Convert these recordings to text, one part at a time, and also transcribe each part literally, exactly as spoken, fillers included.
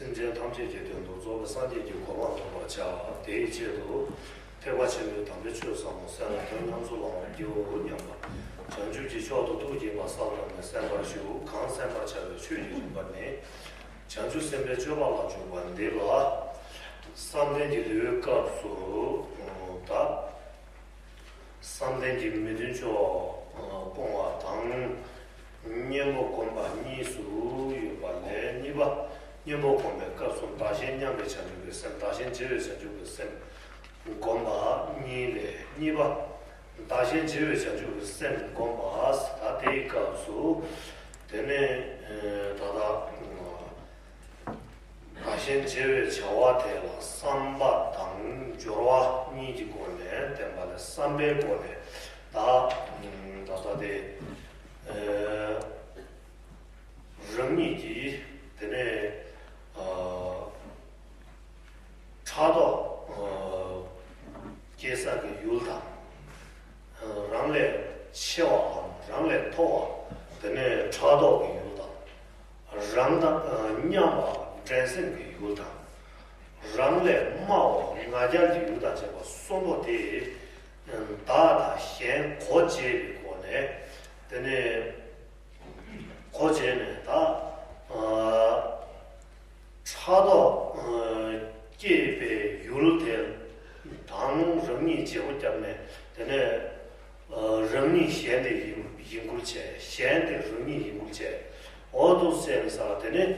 སེམས་ཅན་ཐམས་ཅད་ཀྱི་དོན་དུ་རྫོགས་པའི་སངས་རྒྱས་ཀྱི་གོ་འཕང་ཐོབ་པར་བྱ། དེའི་ཆེད་དུ་ཐེག་པ་ཆེན་པོའི་དམ་པའི་ཆོས་ཟབ་མོ་གསན་ལ་དོན་ཉམས་སུ་བླང་བར་བགྱིའོ་སྙམ་པ། བྱང་ཆུབ་ཀྱི་མཆོག་ཏུ་ཐུགས་བསྐྱེད་པ་བསམ་བློ་ནས་གསན་པར་ཞུ། གང་གསན་པར་བྱ་བའི་ཆོས་ཀྱི་རིམ་པ་ནི། བྱང་ཆུབ་སེམས་དཔའི་སྤྱོད་པ་ལ་འཇུག་པ་འདི་ལ། བསམ་གཏན་གྱི་འདུལ་བའི་སྐབས་སུ་ད། བསམ་གཏན་གྱི་མི་མཐུན་ཕྱོགས་སྤོང་བ་དང་། གཉེན་པོ་བསྒོམ་པ་གཉིས་སུ་ཡོད་པ་ལས་གཉིས་པ། གཉེན་པོ་བསྒོམ་པའི་སྐབས་སུ་བདག་གཞན་མཉམ་པའི་བྱང་ཆུབ་ཀྱི་སེམས། བདག་གཞན་བརྗེ་བའི་བྱང་ཆུབ་ཀྱི་སེམས་བསྒོམ་པ་གཉིས་ལས་གཉིས་པ། བདག་གཞན་བརྗེ་བའི་བྱང་ཆུབ་ཀྱི་སེམས་བསྒོམ་པ། ད་དེའི་སྐབས་སུ། དེ་ནས་ད་ལྟ། བདག་གཞན་བརྗེ་བའི་བྱ་བ་དེ་ལ་བསམ་པ་དང་སྦྱོར་བ་གཉིས་ཀྱི་སྒོ་ནས་བསྟན་པ་ལས་བསམ་པའི་སྒོ་ནས་ད་ད་ལྟ་དེ་རང་ཉིད་ཀྱིས་དེ་ནས་ཕྲག་དོག་སྐྱེ་ས་གི་ཡུལ་དང་། རང་ལས་ཆེ་བའམ་རང་ལས་མཐོ་བ་དེ་ནས་ཕྲག་དོག་གི་ཡུལ་དང་། རང་དང་མཉམ་པ་འགྲན་སེམས་ཀྱི་ཡུལ་དང་། རང་ལས་དམའ་བ་ང་རྒྱལ་གྱི་ཡུལ་དང་བཅས་པ་གསུམ་པོ་དེ་བདག་དང་གཞན་གོ་འབྱེད་པའི་སྒོ་ནས་དེ་ནས་གོ་འབྱེད་ནས་ད་ཕྲག་དོག་སྐྱེས་པའི་ཡུལ་དེ་དང་རང་ཉིད་བརྗེ་པོ་བརྒྱབ་ནས་དེ་ནས། རང་ཉིད་གཞན་དེ་ཡིན་ཡིན་ཁུལ་བྱས། གཞན་དེ་རང་ཉིད་ཡིན་ཁུལ་བྱས། འོ་འདུག་སེ་བྱས་ནས་ས་ལ་དེ་ནས་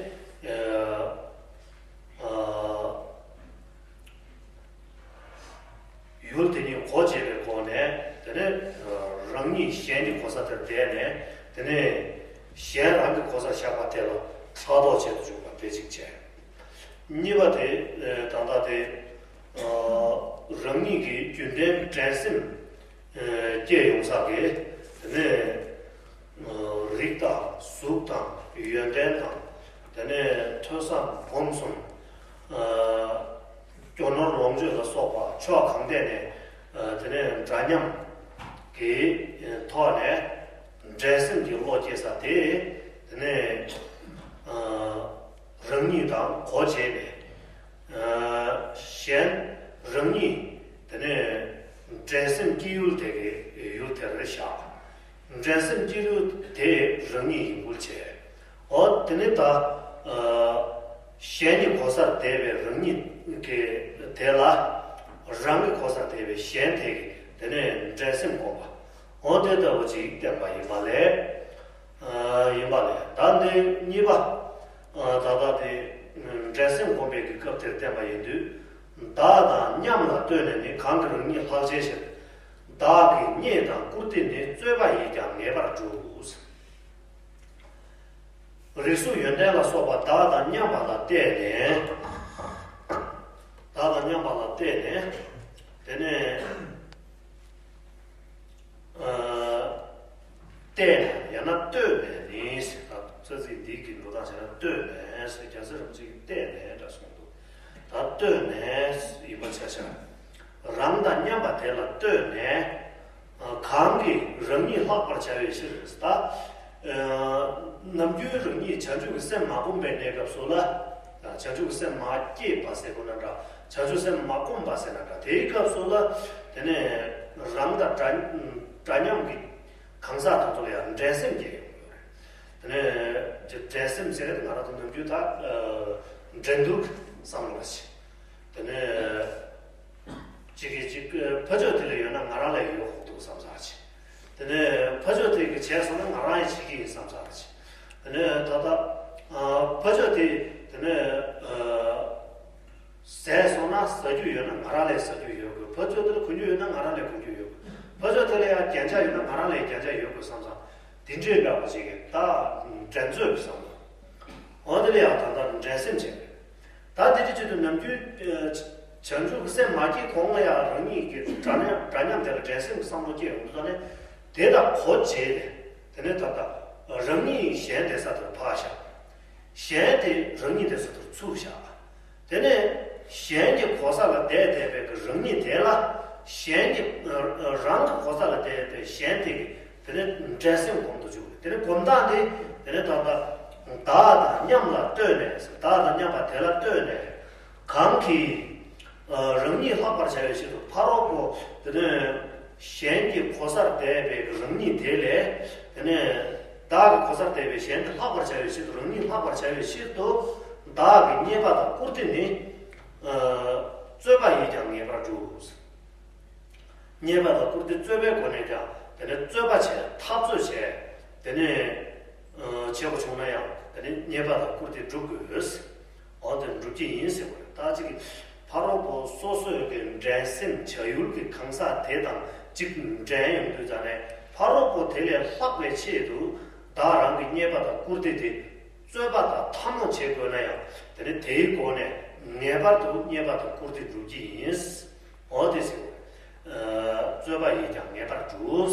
ཡུལ་དེ་ཉིད་གོ་འབྱེད་པའི་སྒོ་ནས་དེ་ནས་རང་ཉིད་གཞན་གྱི་གོ་ས་དེར་བསྡད་ནས་དེ་ནས་གཞན་རང་གི་གོ་སར་བཞག་པ་དེ་ལ་ཕྲག་དོག་བྱེད་དུ་འཇུག་པ་དེ་གཅིག་བྱས། གཉིས་པ་དེ་ད་ལྟ་དེ། རང་ཉིད་ཀྱི་རྒྱུན་ལྡན་འགྲན་སེམས་སྐྱེ་ཡོང་ས་གི་དེ་ནས་རིགས་དང་གཟུགས་དང་ཡོན་ཏན་དང་དེ་ནས་ཐོས་བསམ་སྒོམ་གསུམ། སྐྱོ་ནོར་ལོངས་སྤྱོད་ལ་སོགས་པ་ཕྱོགས་གང་ཐད་ནས་དེ་ནས་འདྲ་མཉམ་གྱི་ཐོག་ནས་འགྲན་སེམས་ཀྱི་བློ་སྐྱེ་ས་དེ་དེ་ནས་རང་ཉིད་དང་གོ་བྱས་ནས། གཞན་རང་ཉིད་དེ་ནས་འགྲན་སེམས་སྐྱེ་ཡུལ་དེ་གི་ཡུལ་དེར་བཞག་འགྲན་སེམས་སྐྱེ་ཡུལ་དེ་རང་ཉིད་ཡིན་ཁུལ་བྱས། འོ་དེ་ནས་ད་གཞན་གྱི་གོ་སར་བསྡད་པའི་རང་ཉིད་ཀྱི་དེ་ལ་རང་གི་གོ་སར་བསྡད་པའི་གཞན་དེ་གི་དེ་ནས་འགྲན་སེམས་སྒོམ་པ། འོ་དེ་ལྟ་བུ་ཅིག་བསྟན་པ་ཡིན་པ་ལས། ཡིན་པ་ལས་ད་འདི་གཉིས་པ། ད་ལྟ་དེ་འགྲན་སེམས་སྒོམ་པའི་གི་སྐབས་དེར་བསྟན་པ་ཡིན་དུས། བདག་དང་མཉམ་ལ་ལྟོས་ནས་ནི་གང་གིས་རང་ཉིད་ལྷག་བྱའི་ཕྱིར། བདག་གི་རྙེད་དང་བཀུར་སྟི་ནི་རྩོད་པ་ཡིས་ཀྱང་ངེས་པར་འགྲུབ། རིགས་གཟུགས་ཡོན་ཏན་ལ་སོགས་པ་བདག་དང་མཉམ་པ་ལ་བལྟས་ནས། བདག་དང་མཉམ་པ་ལ་བལྟས་ནས། དེ་ནས། བལྟས་ནས་ཡང་ན་ལྟོས་ནས་ནི་ཟེར། ད་རྩ་ཚིག་འདི་གི་འགྲོ་སྟངས་བྱས་ན་ལྟོས་ནས་ཟེར། རྒྱལ་སྲས་རིན་པོ་ཆེ་གིས་བལྟས་ནས་འདྲ་གསུངས་འདུག་ད་ལྟོས་ནས་ཡིན་པ་ཆ་བཞག་རང་དང་མཉམ་པ་དེ་ལ་ལྟོས་ནས། གང་གིས་རང་ཉིད་ལྷག་པར་བྱ་བའི་ཕྱིར། ད་ནམ་རྒྱུན་རང་ཉིད་བྱང་ཆུབ་ཀྱི་སེམས་མ་བསྒོམས་པའི་གནས་སྐབས་སུ་ལ། བྱང་ཆུབ་ཀྱི་སེམས་མ་སྐྱེས་པ་ཟེར་དགོས་ན་འདྲ། བྱང་ཆུབ་སེམས་མ་བསྒོམས་པ་ཟེར་ན་འདྲ། དེའི་སྐབས་སུ་ལ་དེ་ནས་རང་དང་འདྲ་འདྲ་མཉམ་གྱི་གང་ཟག་དེ་ཚོ་ལ་ཡང་འགྲན་སེམས་སྐྱེ་ཡོང་གི་ཡོད་རེད། དེ་ནས་འགྲན་སེམས་ཟེར་ང་རང་ཚོ་ནམ་རྒྱུན་ད་འགྲན་བསྡུར་བསམ་བློ་ལ་བྱེད། དེ་ནས་གཅིག་གིས་གཅིག་ཕ་ཕྱོགས་དེ་ལ་ཡོད་ན་ང་རང་ལ་ཡོད་ཁོག་འདུག་བསམ་ཚར་བྱེད། དེ་ནས་ཕ་ཕྱོགས་དེ་གིས་བྱས་སོང་ན་ང་རང་ཡང་བྱེད་ཀྱི་ཡིན་བསམ་ཚར་བྱེད། དེ་ནས་ད་ལྟ་ཕ་ཕྱོགས་དེ་དེ་ནས་ཟས་སོང་ན་ཟ་རྒྱུ་ཡོད་ན་ང་རང་ལ་ཟ་རྒྱུ་ཡོད་དགོས། ཕ་ཕྱོགས་དེ་ལ་གོན་རྒྱུ་ཡོད་ན་ང་རང་ལ་གོན་རྒྱུ་ཡོད་དགོས། ཕ་ཕྱོགས་དེ་ལ་ཡང་རྒྱན་ཆ་ཡོད་ན་ང་རང་ལ་རྒྱན་ཆ་ཡོད་དགོས་བསམ་ཚར། དེ་འདྲའི་འདྲ་པོ་ཅིག་གིས་ད་འགྲན་རྩོད་ཀྱི་བསམ་བློ། འོ་དེ་ལ་ཡང་ད་ལྟ་འགྲན་སེམས་བྱས། ད་དེ་འདྲ་བྱེད་དུས་ནམ་རྒྱུན་ བྱང་ཆུབ་ཀྱི་སེམས་མ་སྐྱེས་གོང་ལ་ཡང་རང་ཉིད་ཀྱི་འདྲ་མཉམ་འདྲ་མཉམ་དེ་ལ་འགྲན་སེམས་ཀྱི་བསམ་བློ་སྐྱེས་ཡོང་དུས་ཙང་ནས། དེ་དང་གོ་བརྗེས་ཏེ། དེ་ནས་ད་ལྟ་རང་ཉིད་གཞན་བསྡད་ས་དེར་ཕར་བཞག་གཞན་དེ་རང་ཉིད་བསྡད་ས་དེར་ཚུར་བཞག་དེ་ནས་གཞན་གྱི་གོ་ས་ལ་བསྡད་བསྡད་པའི་གི་རང་ཉིད་དེ་ལ། གཞན་གྱི་རང་གི་གོ་ས་ལ་བསྡད་པའི་གཞན་དེ་གི་དེ་ནས་འགྲན་སེམས་སྒོམ་དུ་འཇུག་དེ་ནས་སྒོམ་སྟངས་དེ། དེ་ནས་ད་ལྟ་བདག་དང་མཉམ་ལ་ལྟོས་ནས། བདག་དང་མཉམ་པ་དེ་ལ་ལྟོས་ནས། གང་གིས་རང་ཉིད་ལྷག་པར་བྱ་བའི་ཆེད་དུ། ཕ་རོལ་པོ་དེ་ནས་གཞན་གྱི་གོ་སར་བསྡད་པའི་རང་ཉིད་དེ་ལས། དེ་ནས་བདག་གི་གོ་སར་བསྡད་པའི་གཞན་དེ་ལྷག་པར་བྱ་བའི་ཆེད་དུ། རང་ཉིད་ལྷག་པར་བྱ་བའི་ཆེད་དུ། བདག་གི་རྙེད་པ་དང་བཀུར་སྟི་ནི། རྩོད་པ་ཡིས་ཀྱང་ངེས་པར་འགྲུབ། རྙེད་པ་དང་བཀུར་སྟི་རྩོད་པའི་སྒོ་ནས་ཀྱང་དེ་ནས་རྩོད་པ་བྱས། འཐབ་རྩོད་བྱས། དེ་ནས་བྱེད་དགོས་བྱུང་ན་ཡང་དེ་ནས་རྙེད་པ་དང་བཀུར་སྟི་སྒྲུབ་དགོས། འོ་དེ་འགྲུབ་ཀྱི་ཡིན་ཟེར་བ་རེད། ད་ཅིག་ཕ་རོལ་པོ་སོ་སོའི་གི་འགྲན་སེམས་བྱ་ཡུལ་གྱི་གང་ཟག་དེ་དང་ཅིག་འགྲན་ཡོང་དུས་ཙང་ནས། ཕ་རོལ་པོ་དེ་ལས་ལྷག་པའི་ཆེད་དུ་བདག་རང་གི་རྙེད་པ་དང་བཀུར་སྟི་དེ་རྩོད་པ་དང་འཐབ་མོ་བྱེད་དགོས་ན་ཡང་། དེ་ནི་དེའི་སྒོ་ནས་ངེས་པར་དུ་རྙེད་པ་དང་བཀུར་སྟི་འགྲུབ་ཀྱི་ཡིན། འོ་དེ་ཟེར། རྩོད་པ་ཡིས་ཀྱང་ངེས་པར་འགྲུབ།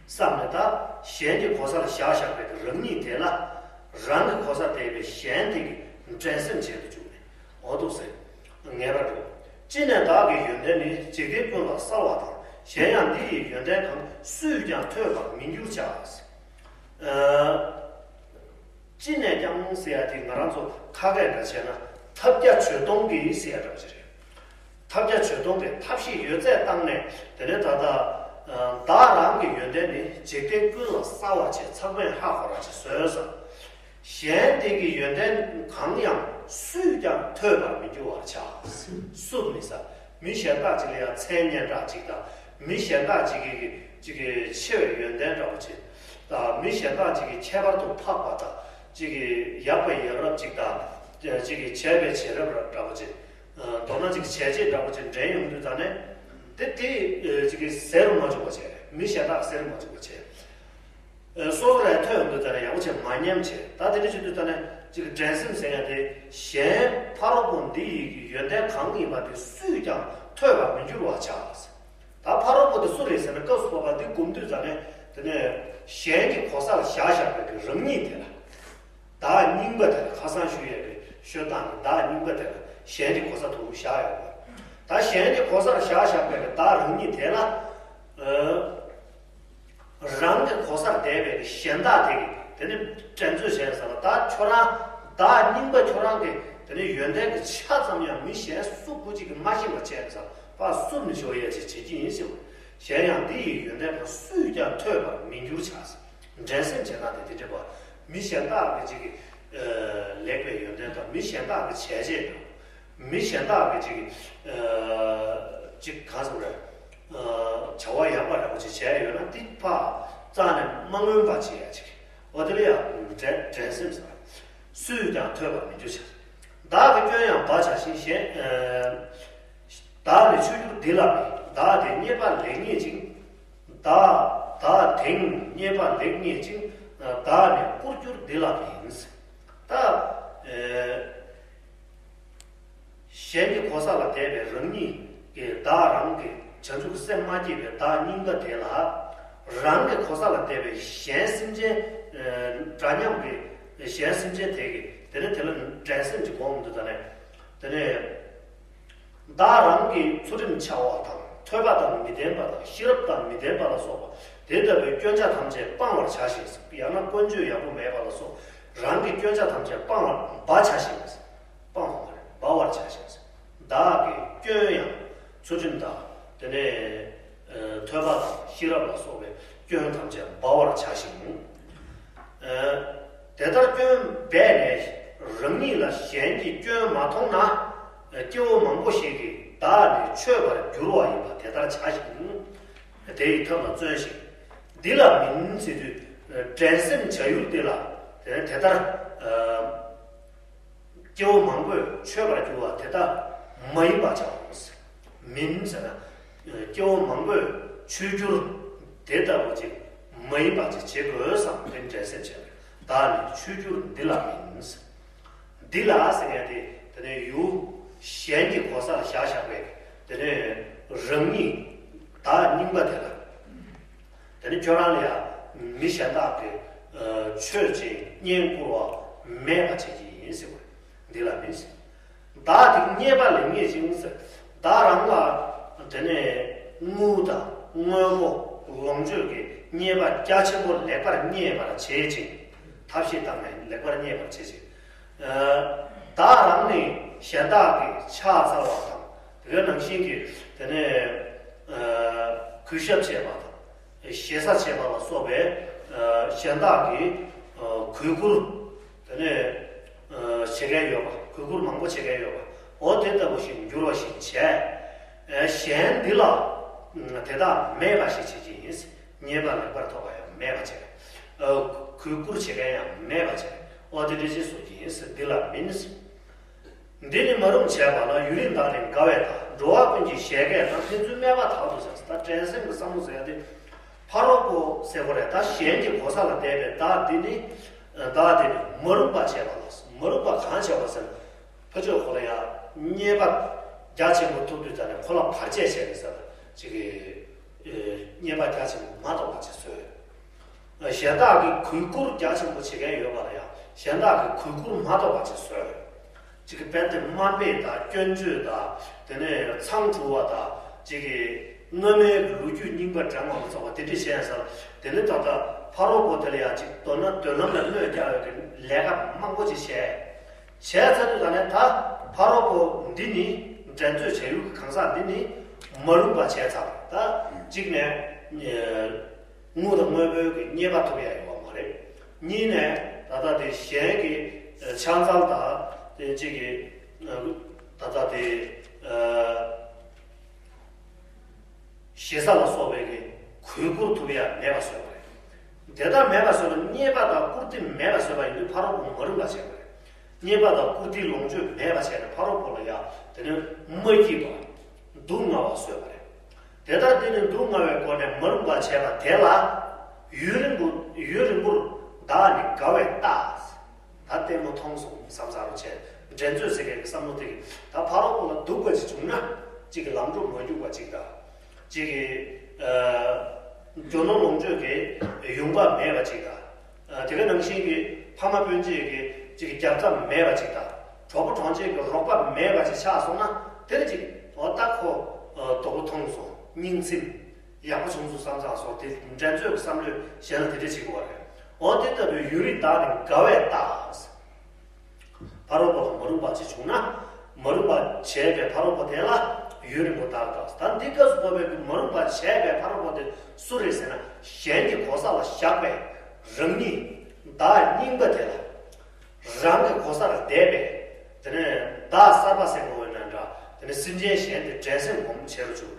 བསམ་ནས་ད་གཞན་གྱི་གོ་སར་བཞག་བཞག་པའི་རང་ཉིད་དེ་ལ། རང་གི་གོ་སར་བསྡད་པའི་གཞན་དེ་གི་འགྲན་སེམས་བྱེད་དུ་བཅུག་ནས། འོ་འདུག་ཟེར། ངེས་པར་འགྲུབ། ཅི་ནས་བདག་གི་ཡོན་ཏན་ནི། འཇིག་རྟེན་ཀུན་ལ་གསལ་བ་དང་། གཞན་ཡང་འདི་ཡི་ཡོན་ཏན་གང་། སུས་ཀྱང་ཐོས་པར་མི་འགྱུར་བྱ། ཅི་ནས་ཀྱང་ཟེར་ཡ་དེ་ང་རང་ཚོ་ཁ་སྐད་འདྲ་བྱས་ན་ཐབས་བརྒྱ་ཇུས་སྟོང་གིས་ཟེར་ཡ་འདྲ་བ་ཞིག་རེད། ཐབས་བརྒྱ་ཇུས་སྟོང་གིས་ཐབས་ཤེས་ཡོད་ཚད་བཏང་ནས། དེ་ནས་ད་ལྟ་བདག་རང་གི་ཡོན་ཏན་ནི། འཇིག་རྟེན་ཀུན་ལ་གསལ་བར་བྱས། ཚང་མས་ཧ་གོ་ར་བྱས་བཟོས་ས། གཞན་དེ་གི་ཡོན་ཏན་གང་ཡང་སུས་ཀྱང་ཐོས་པར་མི་འགྱུར་བར་བྱ། སུ་མི་ཟ། མི་གཞན་དག་ཅིག་ལ་ཡང་མཚན་སྙན་གྲགས་ཅིག་དང་། མི་གཞན་དག་ཅིག་གི་ཅིག་གི་ཆེ་བའི་ཡོན་ཏན་འདྲ་པོ་ཅིག་དང་། མི་གཞན་དག་ཅིག་གི་ཁྱད་པར་དུ་འཕགས་པ་དང་། ཅིག་གི་ཡག་པའི་ཡག་རབས་ཅིག་དང་། ཅིག་གི་བྱས་པའི་བྱས་རབས་འདྲ་པོ་ཅིག་མདོར་ན་ཅིག་བྱས་རྗེས་འདྲ་པོ་ཅིག་འདྲེན་ཡོང་དུས་ཙང་ནས། དེ་དེ་ཅིག་གི་ཟེར་མ་བཅུག་པ་བྱས། མི་གཞན་དག་ཟེར་མ་བཅུག་པ་བྱས། སོ་སོ་ལ་ཐོས་ཡོང་དུས་ཙང་ནས་ཡག་པོ་བྱས་མ་ཉན་བྱས། ད་དེ་འདྲ་བྱེད་དུས་ཙང་ནས་ཅིག་འགྲན་སེམས་ཟེར་ཡ་དེ། གཞན་ཕ་རོལ་པོ་འདི་ཡི་ཡོན་ཏན་གང་ཡིན་པ་དེ་སུས་ཀྱང་ཐོས་པར་མི་འགྱུར་བར་བྱ། ད་ཕ་རོལ་པོ་དེ་སུ་རེད་ཟེར་ན། སྐབས་སུ་བབ་པ་འདི་སྒོམ་དུས་ཙང་ནས། དེ་ནས་གཞན་གྱི་གོ་ས་ལ་བཞག་བཞག་པའི་གི་རང་ཉིད་དེ་ལ། བདག་རྙིང་པ་དེ་ལ། ཁ་སང་ཞུས་ཡོད་པའི་ཤོད་སྟངས་ཀྱི་བདག་རྙིང་པ་དེ་ལ་གཞན་གྱི་གོ་ས་དུ་བཞག་ཡོད་པ། ད་གཞན་གྱི་གོ་སར་བཞག་བཞག་པའི་བདག་རང་ཉིད་དེ་ལ། རང་གི་གོ་སར་བསྡད་པའི་གཞན་དག་དེ་གིས་དེ་ནི་འགྲན་རྩོད་བྱས་ཟེར་བ། ད་ཁྱོད་རང་བདག་རྙིང་པ་ཁྱོད་རང་གི་དེ་ནི་ཡོན་ཏན་གྱི་ཆ་ཙམ་ཡང་མི་གཞན་སུ་གུ་གཅིག་གིས་མ་ཤེས་པ་བྱས་ཟེར་བ། སུ་མི་ཤོར་ཡ་ཅིག་བྱེད་ཀྱི་ཡིན་ཞེས། གཞན་ཡང་འདི་ཡི་ཡོན་ཏན་གང་། སུས་ཀྱང་ཐོས་པར་མི་འགྱུར་བྱ། འགྲན་སེམས་བྱེད་སྟངས་དེ་དེ་འདྲ་བ། མི་གཞན་དག་གི་ཅིག་གི་ལེགས་པའི་ཡོན་ཏན་དང་། མི་གཞན་དག་གི་བྱས་རྗེས་དང་། མི་གཞན་དག་གི་ཅིག་གི་ཅིག་གང་ཟེར་རེད། བྱ་བ་ཡག་པ་འདྲ་པོ་ཅིག་བྱས་ཡོད་ན། འདི་ཕར་རྩ་ནས་མ་མངོན་པ་བྱེད་ཡ་ཅིག་འོ་དེ་ལ་ཡང་འགྲན་འགྲན་སེམས་ཟེར། སུས་ཀྱང་ཐོས་པར་མི་འགྱུར་བྱ། བདག་གི་སྐྱོན་ཡང་སྦ་བྱ་ཞིང་། གཞན། བདག་ནི་ཆོས་འགྱུར་འདི་ལ་མིན། བདག་དེ་རྙེད་པ་ལེགས་རྙེད་ཅིང་། བདག་བདག་དེང་རྙེད་པ་ལེགས་རྙེད་ཅིང་། བདག་ནི་བཀུར་འགྱུར་འདི་ལ་མིན། ད་གཞན་གྱི་གོ་ས་ལ་བསྡད་པའི་རང་ཉིད་ཀྱི་བདག་རང་གི་བྱང་ཆུབ་ཀྱི་སེམས་མ་སྐྱེས་པའི་བདག་རྙིང་པ་དེ་ལ། རང་གི་གོ་ས་ལ་བསྡད་པའི་གཞན་སེམས་ཅན། འདྲ་མཉམ་གྱི་གཞན་སེམས་ཅན་དེ་གིས་དེ་ནི་དེ་ལ་འགྲན་སེམས་ཀྱི་སྒོ་མོ་འདི་ད་ནས་དེ་ནས། བདག་རང་གི་ཚུལ་ཁྲིམས་འཆལ་བ་དང་། ཐོས་པ་དང་མི་ལྡན་པ་དང་། ཤེས་རབ་དང་མི་ལྡན་པ་ལ་སོགས་པ་དེ་ལྟ་བུའི་སྐྱོན་ཆ་ཐམས་ཅད་སྤང་བར་བྱ་ཞིང་། ཡང་ན་ཀུན་སྤྱོད་ཡག་པོ་མེད་པ་ལ་སོགས་རང་གི་སྐྱོན་ཆ་ཐམས་ཅད་སྤང་བར་སྦ་བྱ་ཞིང་། སྤང་བ་མ་རེད། སྦ་བར་བྱ་ཞིང་། བདག་གི་སྐྱོན་ཡང་ཚུལ་ཁྲིམས་དང་། དེ་ནས་ཐོས་པ་དང་ཤེས་རབ་ལ་སོགས་པའི་སྐྱོན་ཐམས་ཅད་སྦ་བར་བྱ་ཞིང་། དེ་ལྟར་སྐྱོན་སྦས་ནས་རང་ཉིད་ལ་གཞན་གྱིས་སྐྱོན་མ་མཐོང་ན། སྐྱེ་བོ་མང་པོ་ཞིག་གིས་བདག་ནི་འཆོས་པར་འགྱུར་བ་ཡིན་པ་དེ་ལྟར་བྱ་ཞིང་། དེ་ཡི་ཐབས་ལ་བརྩོན་ཞིང་། འདི་ལ་མིན་ཟེར་དུས། འགྲན་སེམས་བྱ་ཡུལ་འདི་ལ། དེ་དེ་ལྟར། སྐྱེ་བོ་མང་པོས་འཆོས་པར་འགྱུར་བ་དེ་ལྟ་མ་ཡིན་པར་བྱའོ། མིན་ཟེར་ན། སྐྱེ་བོ་མང་པོས་འཆོས་འགྱུར་དེ་ལྟ་བུ་ཅིག་མ་ཡིན་པ་ཅིག་བྱེད་དགོས་བསམ་པའི་འགྲན་སེམས་བྱས་པས། བདག་ནི་འཆོས་འགྱུར་འདི་ལ་མིན། འདི་ལ་ཟེར་ཡ་དེ་དེ་ནས་ཡུལ་གཞན་གྱི་ ས་ལ་བཞག་བཞག་པས་དེ་ནས་རང་ཉིད་བདག་རྙིང་པ་དེ་ལ། དེ་ནི་ཁྱོད་རང་ལ་ཡང་མི་གཞན་དག་གིས་ཆོས་ཅིག་བསྙེན་བཀུར་བ་མེད་པ་བྱེད་ཀྱི་ཡིན་ཟེར་བ། འདི་ལ་མིན་ཟེར། བདག་དེ་རྙེད་པ་ལས་རྙེད་ཅིང་ཟེར། བདག་རང་ལ་དེ་ནས་དངུལ་དང་དངོས་པོ་ལོངས་སྤྱོད་ཀྱི་རྙེད་པ་རྒྱ་ཆེན་པོ་ལེགས་པར་རྙེད་པར་བྱེད་ཅིང་། ཐབས་ཤེས་བཏང་ནས་ལེགས་པར་རྙེད་པར་བྱེད་ཅིང་། བདག་རང་ནི་གཞན་དག་གིས་ཕྱག་འཚལ་བ་དང་། དེ་ག་ནང་བཞིན་གྱི་དེ་ནས་གུས་ཞབས་བྱས་པ་དང་། ཞེ་ས་བྱས་པ་ལ་སོགས་པའི་གཞན་དག་གིས་གུས་བཀུར་དེ་ནས་བྱེད་མཁན་ཡོད་པ། གུས་བཀུར་མང་པོ་བྱེད་མཁན་ཡོད་པ། འོ་དེ་ལྟ་བུ་ཞིག་འགྱུར་བ་ཞིག་བྱས། གཞན་འདི་ལ་དེ་དག་མེད་པ་ཞིག་བྱེད་ཀྱི་ཡིན། རྙེད་པ་ལེགས་པར་ཐོབ་པ་ཡང་མེད་པ་བྱས། གུས་བཀུར་བྱེད་མཁན་ཡང་མེད་པ་བྱས། འོ་དེ་འདྲ་ཞིག་བཟོ་གི་ཡིན་ཟེར། འདི་ལ་མིན། འདི་ནི་མ་རུངས་བྱས་པ་ལ་ཡུན་རིང་བདག་ནི་དགའ་བས་དག། འགྲོ་བ་ཀུན་གྱི་བཞད་གད་དང་། ཕན་ཚུན་སྨད་པ་དག་ཏུ་བྱ། ད་འགྲན་སེམས་ཀྱི་བསམ་བློ་ཟེར་ཡ་དེ་ཕ་རོལ་པོ་ཟེར་དགོས་རེད། ད་གཞན་གྱི་གོ་ས་ལ་བསྡད་པའི་བདག་འདི་ནི། བདག་འདི་ནི་མ་རུངས་པ་བྱས་པ་ལ། མ་རུངས་པ་གང་བྱས་པ་ཟེར་ན། ཕ་ཆོས་ཁོ་ལ་ཡང་རྙེད་པ་རྒྱ་ཆེན་པོ་ཐོབ་དུས་ཙམ་ནས་ཁོ་ལ་བར་ཆད་བྱས་ནས་ཟེར་ཅིག་གི་རྙེད་པ་རྒྱ་ཆེན་པོ་མ་ཐོབ་པ་བྱས་བཟོས། གཞན་དག་གིས་གུས་བཀུར་རྒྱ་ཆེན་པོ་བྱེད་མཁན་ཡོད་པ་ལ་ཡང་གཞན་དག་གིས་གུས་བཀུར་མ་ཐོབ་པ་བྱས་བཟོས། ཅིག་གི་དཔེ་དེ་དམའ་འབེབས་དང་སྐྱོན་བརྗོད་དང་། དེ་ནས་མཚང་འབྲུ་བ་དང་། ཅིག་གི་སྔ་མའི་ལོ་རྒྱུས་རྙིང་པ་དྲན་པ་མ་ཚོགས་པ་དེ་འདྲ་བྱས་ཡིན་ས་ལ། དེ་ནི་ད་ལྟ་ཕ་རོལ་པོ་དེ་ལ་ཡང་ཅིག་མདོར་ན་མདུན་ལམ་ལ་གནོད་རྒྱག་ཡོད་པའི་ལས་ཀ་མང་པོ་ཅིག་བྱས། བྱས་ཚར་དུས་ད་ནས་ད་ཕ་རོལ་པོ་འདི་ནི་འགྲན་རྩོད་བྱ་ཡུལ་གྱི་གང་ཟག་འདི་ནི་མ་རུངས་པ་བྱས་ཚར། ད་གཅིག་ནས་དངུལ་དང་དངོས་པོའི་གི་རྙེད་པ་ཐོབ་ཡ་ཡོད་པ་མ་རེད། གཉིས་ནས་ད་ལྟ་དེ་གཞན་གྱི་ཕྱག་འཚལ་དང་དེ་གཅིག་གི་ད་ལྟ་དེ་ཞེ་ས་ལ་སོགས་པའི་གི་གུས་བཀུར་ཐུབ་ཡ་མེད་པ་བཟོས་པ་རེད། དེ་ལྟར་མེད་པ་བཟོས་པ་རྙེད་པ་དང་བཀུར་སྟི་མེད་པ་བཟོས་པ་ཡིན་དུས་ཕ་རོལ་པོ་མ་རུངས་པ་བྱས་པ་རེད། རྙེད་པ་དང་བཀུར་སྟིའི་ལོངས་སྤྱོད་མེད་པ་བྱས་ནས་ཕ་རོལ་པོ་ལ་ཡ་དེ་ནས་མ་སྐྱིད་པ། སྡུག་བསྔལ་བ་བཟོས་པ་རེད། དེ་ལྟར་དེ་ནི་སྡུག་བསྔལ་བའི་སྒོ་ནས་མ་རུངས་པ་བྱས་པ་དེ་ལ་ཡུན་རིང་པོ་ཡུན་རིང་པོར་བདག་ནི་དགའ་བས་རྟག། ད་ལྟད་མོ་མཐོང་སོང་བསམ་ཚར་རོ་བྱས། འགྲན་རྩོད་ཟེར་མཁན་གྱི་བསམ་བློ་དེ་གིས་ད་ཕ་རོལ་པོ་ལ་སྡུག་པ་ཅིག་བྱུང་ན་གཅིག་གི་ལམ་འགྲོ་མ་རྒྱུག་པ་ཅིག་དང་། གཅིག་གི་རྒྱུ་ནོར་ལོངས་སྤྱོད་ཀྱི་ཡོང་འབབ་མེད་པ་ཅིག་དང་། དེ་ག་ནང་བཞིན་གྱི་ཕ་མ་སྤུན་མཆེད་ཀྱི་གཅིག་གི་རྒྱབ་རྩ་མེད་པ་ཅིག་དང་། གྲོགས་པོ་གྲོགས་མཆེད་ཀྱི་རོགས་པ་མེད་པ་ཅིག་ཆགས་སོང་ན་དེ་ལ་ཅིག་འོ་ད་ཁོ་དོག་པོ་མཐོང་སོང་། སྙིང་ཚིམ། ཡག་པོ་བྱུང་སོང་བསམ་ཚར་སོང་། དེ་འགྲན་རྩོད་ཀྱི་བསམ་བློས་གཞན་ལ་དེ་འདྲ་བྱེད་དགོས་པ་རེད། འོ་དེ་ལྟ་བུའི་ཡུན་རིང་བདག་ནི་དགའ་བས་རྟག། ཕ་རོལ་པོ་ལ་མ་རུངས་པ་ཅིག་བྱུང་ན། མ་རུངས་པ་བྱས་པའི་ཕ་རོལ་པོ་དེ་ལ་ཡུན་རིང་པོ་བདག་རྟག། ད་འདི་སྐབས་སུ་བབས་པའི་མ་རུངས་པ་བྱས་པའི་ཕ་རོལ་པོ་དེ་སུ་རེད་ཟེར་ན། གཞན་གྱི་གོ་ས་ལ་བཞག་པའི་རང་ཉིད་བདག་རྙིང་པ་དེ་ལ། རང་གི་གོ་སར་བསྡད་པས། དེ་ནས་བདག་གསར་པ་ཟེར་དགོས་པའི་ནང་འདྲ། དེ་ནས་སེམས་ཅན་གཞན་དེ་འགྲན་སེམས་སྒོམ་བྱེད་རུ་བཅུག་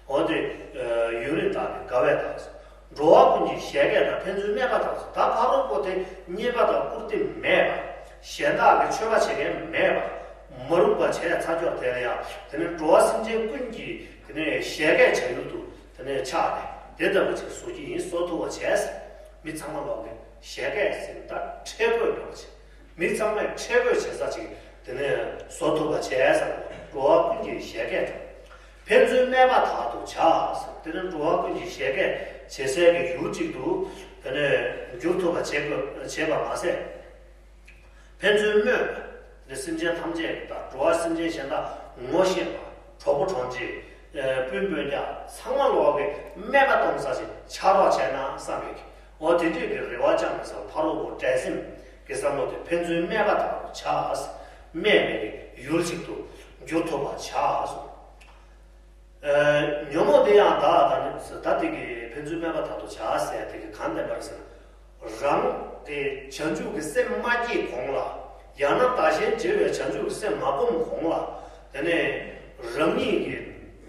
འོ་དེ་ཡུན་རིང་བདག་ནི་དགའ་བས་དག། འགྲོ་བ་ཀུན་གྱི་བཞད་གད་དང་ཕན་ཚུན་སྨད་པ་དག། ད་ཕ་རོལ་པོ་དེ་རྙེད་པ་དང་བཀུར་སྟི་མེད་པ། གཞན་དག་གི་ཆོས་པ་བྱེད་མཁན་མེད་པ། མ་རུངས་པ་བྱས་ཚར་ཀྱོག་དེ་ལ་ཡང་དེ་ནས་འགྲོ་བ་སེམས་ཅན་ཀུན་གྱི་དེ་ནས་བཞད་གད་བྱ་ཡུལ་དུ་དེ་ནས་ཆགས་ནས་དེ་ལྟ་བུ་ཅིག་བཟོ་གི་ཡིན། བཟོ་ཐུབ་པ་བྱས། མི་ཚང་མ་ལོག་གི་བཞད་གད་ཟེར་ད་ཁྲེལ་དགོད་འགྲོ་བ་བྱེད། མི་ཚང་མས་ཁྲེལ་དགོད་བྱེད་ས་ཅིག་དེ་ནས་བཟོ་ཐུབ་པ་བྱས་ཟེར། འགྲོ་བ་ཀུན་གྱི་བཞད་གད་དང་། ཕན་ཚུན་སྨད་པ་དག་ཏུ་བྱ་ཟེར། དེ་ནས་འགྲོ་བ་ཀུན་གྱི་བཞད་གད་བྱེད་སའི་གི་ཡུལ་ཅིག་ཏུ་དེ་ནས་འགྱུར་ཐུབ་པ་བྱེད་དགོས་བྱེད་པ་མ་ཟད། ཕན་ཚུན་སྨོད། དེ་སེམས་ཅན་ཐམས་ཅད་དང་འགྲོ་བ་སེམས་ཅན་གཞན་དག་ངོ་ཤེས་པ། གྲོགས་པོ་གྲོགས་མཆེད། སྤུན་སྤུན་ཀྱག་ཚང་མ་ལོག་གི་སྨད་པ་གཏོང་ས་ཞིག་ཆགས་རོགས་བྱས་ན་བསམ་པའི་གི། འོ་དེ་འདྲས་ཀྱི་རེ་བ་བཅངས་ནས་ཕ་རོལ་པོ་འགྲན་སེམས་ཀྱི་བསམ་བློ་དེ་ཕན་ཚུན་སྨད་པ་དག་ཏུ་བྱ། སྨད་པའི་ཡུལ་ཅིག་ཏུ་འགྱུར་ཐུབ་པ་བྱ་གསུངས། ཉོན་མོངས་དེ་ཡང་བདག་དང་ནི་ད་དེ་གི་ཕན་ཚུན་སྨད་པ་དག་ཏུ་བྱ་ཟེར་དེ་གི་གང་བསྟན་པར་ཟེར། རང་དེ་བྱང་ཆུབ་ཀྱི་སེམས་མ་སྐྱེས་གོང་ལ། ཡང་ན་བདག་གཞན་བརྗེ་བའི་བྱང་ཆུབ་ཀྱི་སེམས་མ་སྒོམ་གོང་ལ། དེ་ནས་རང་ཉིད་ཀྱི་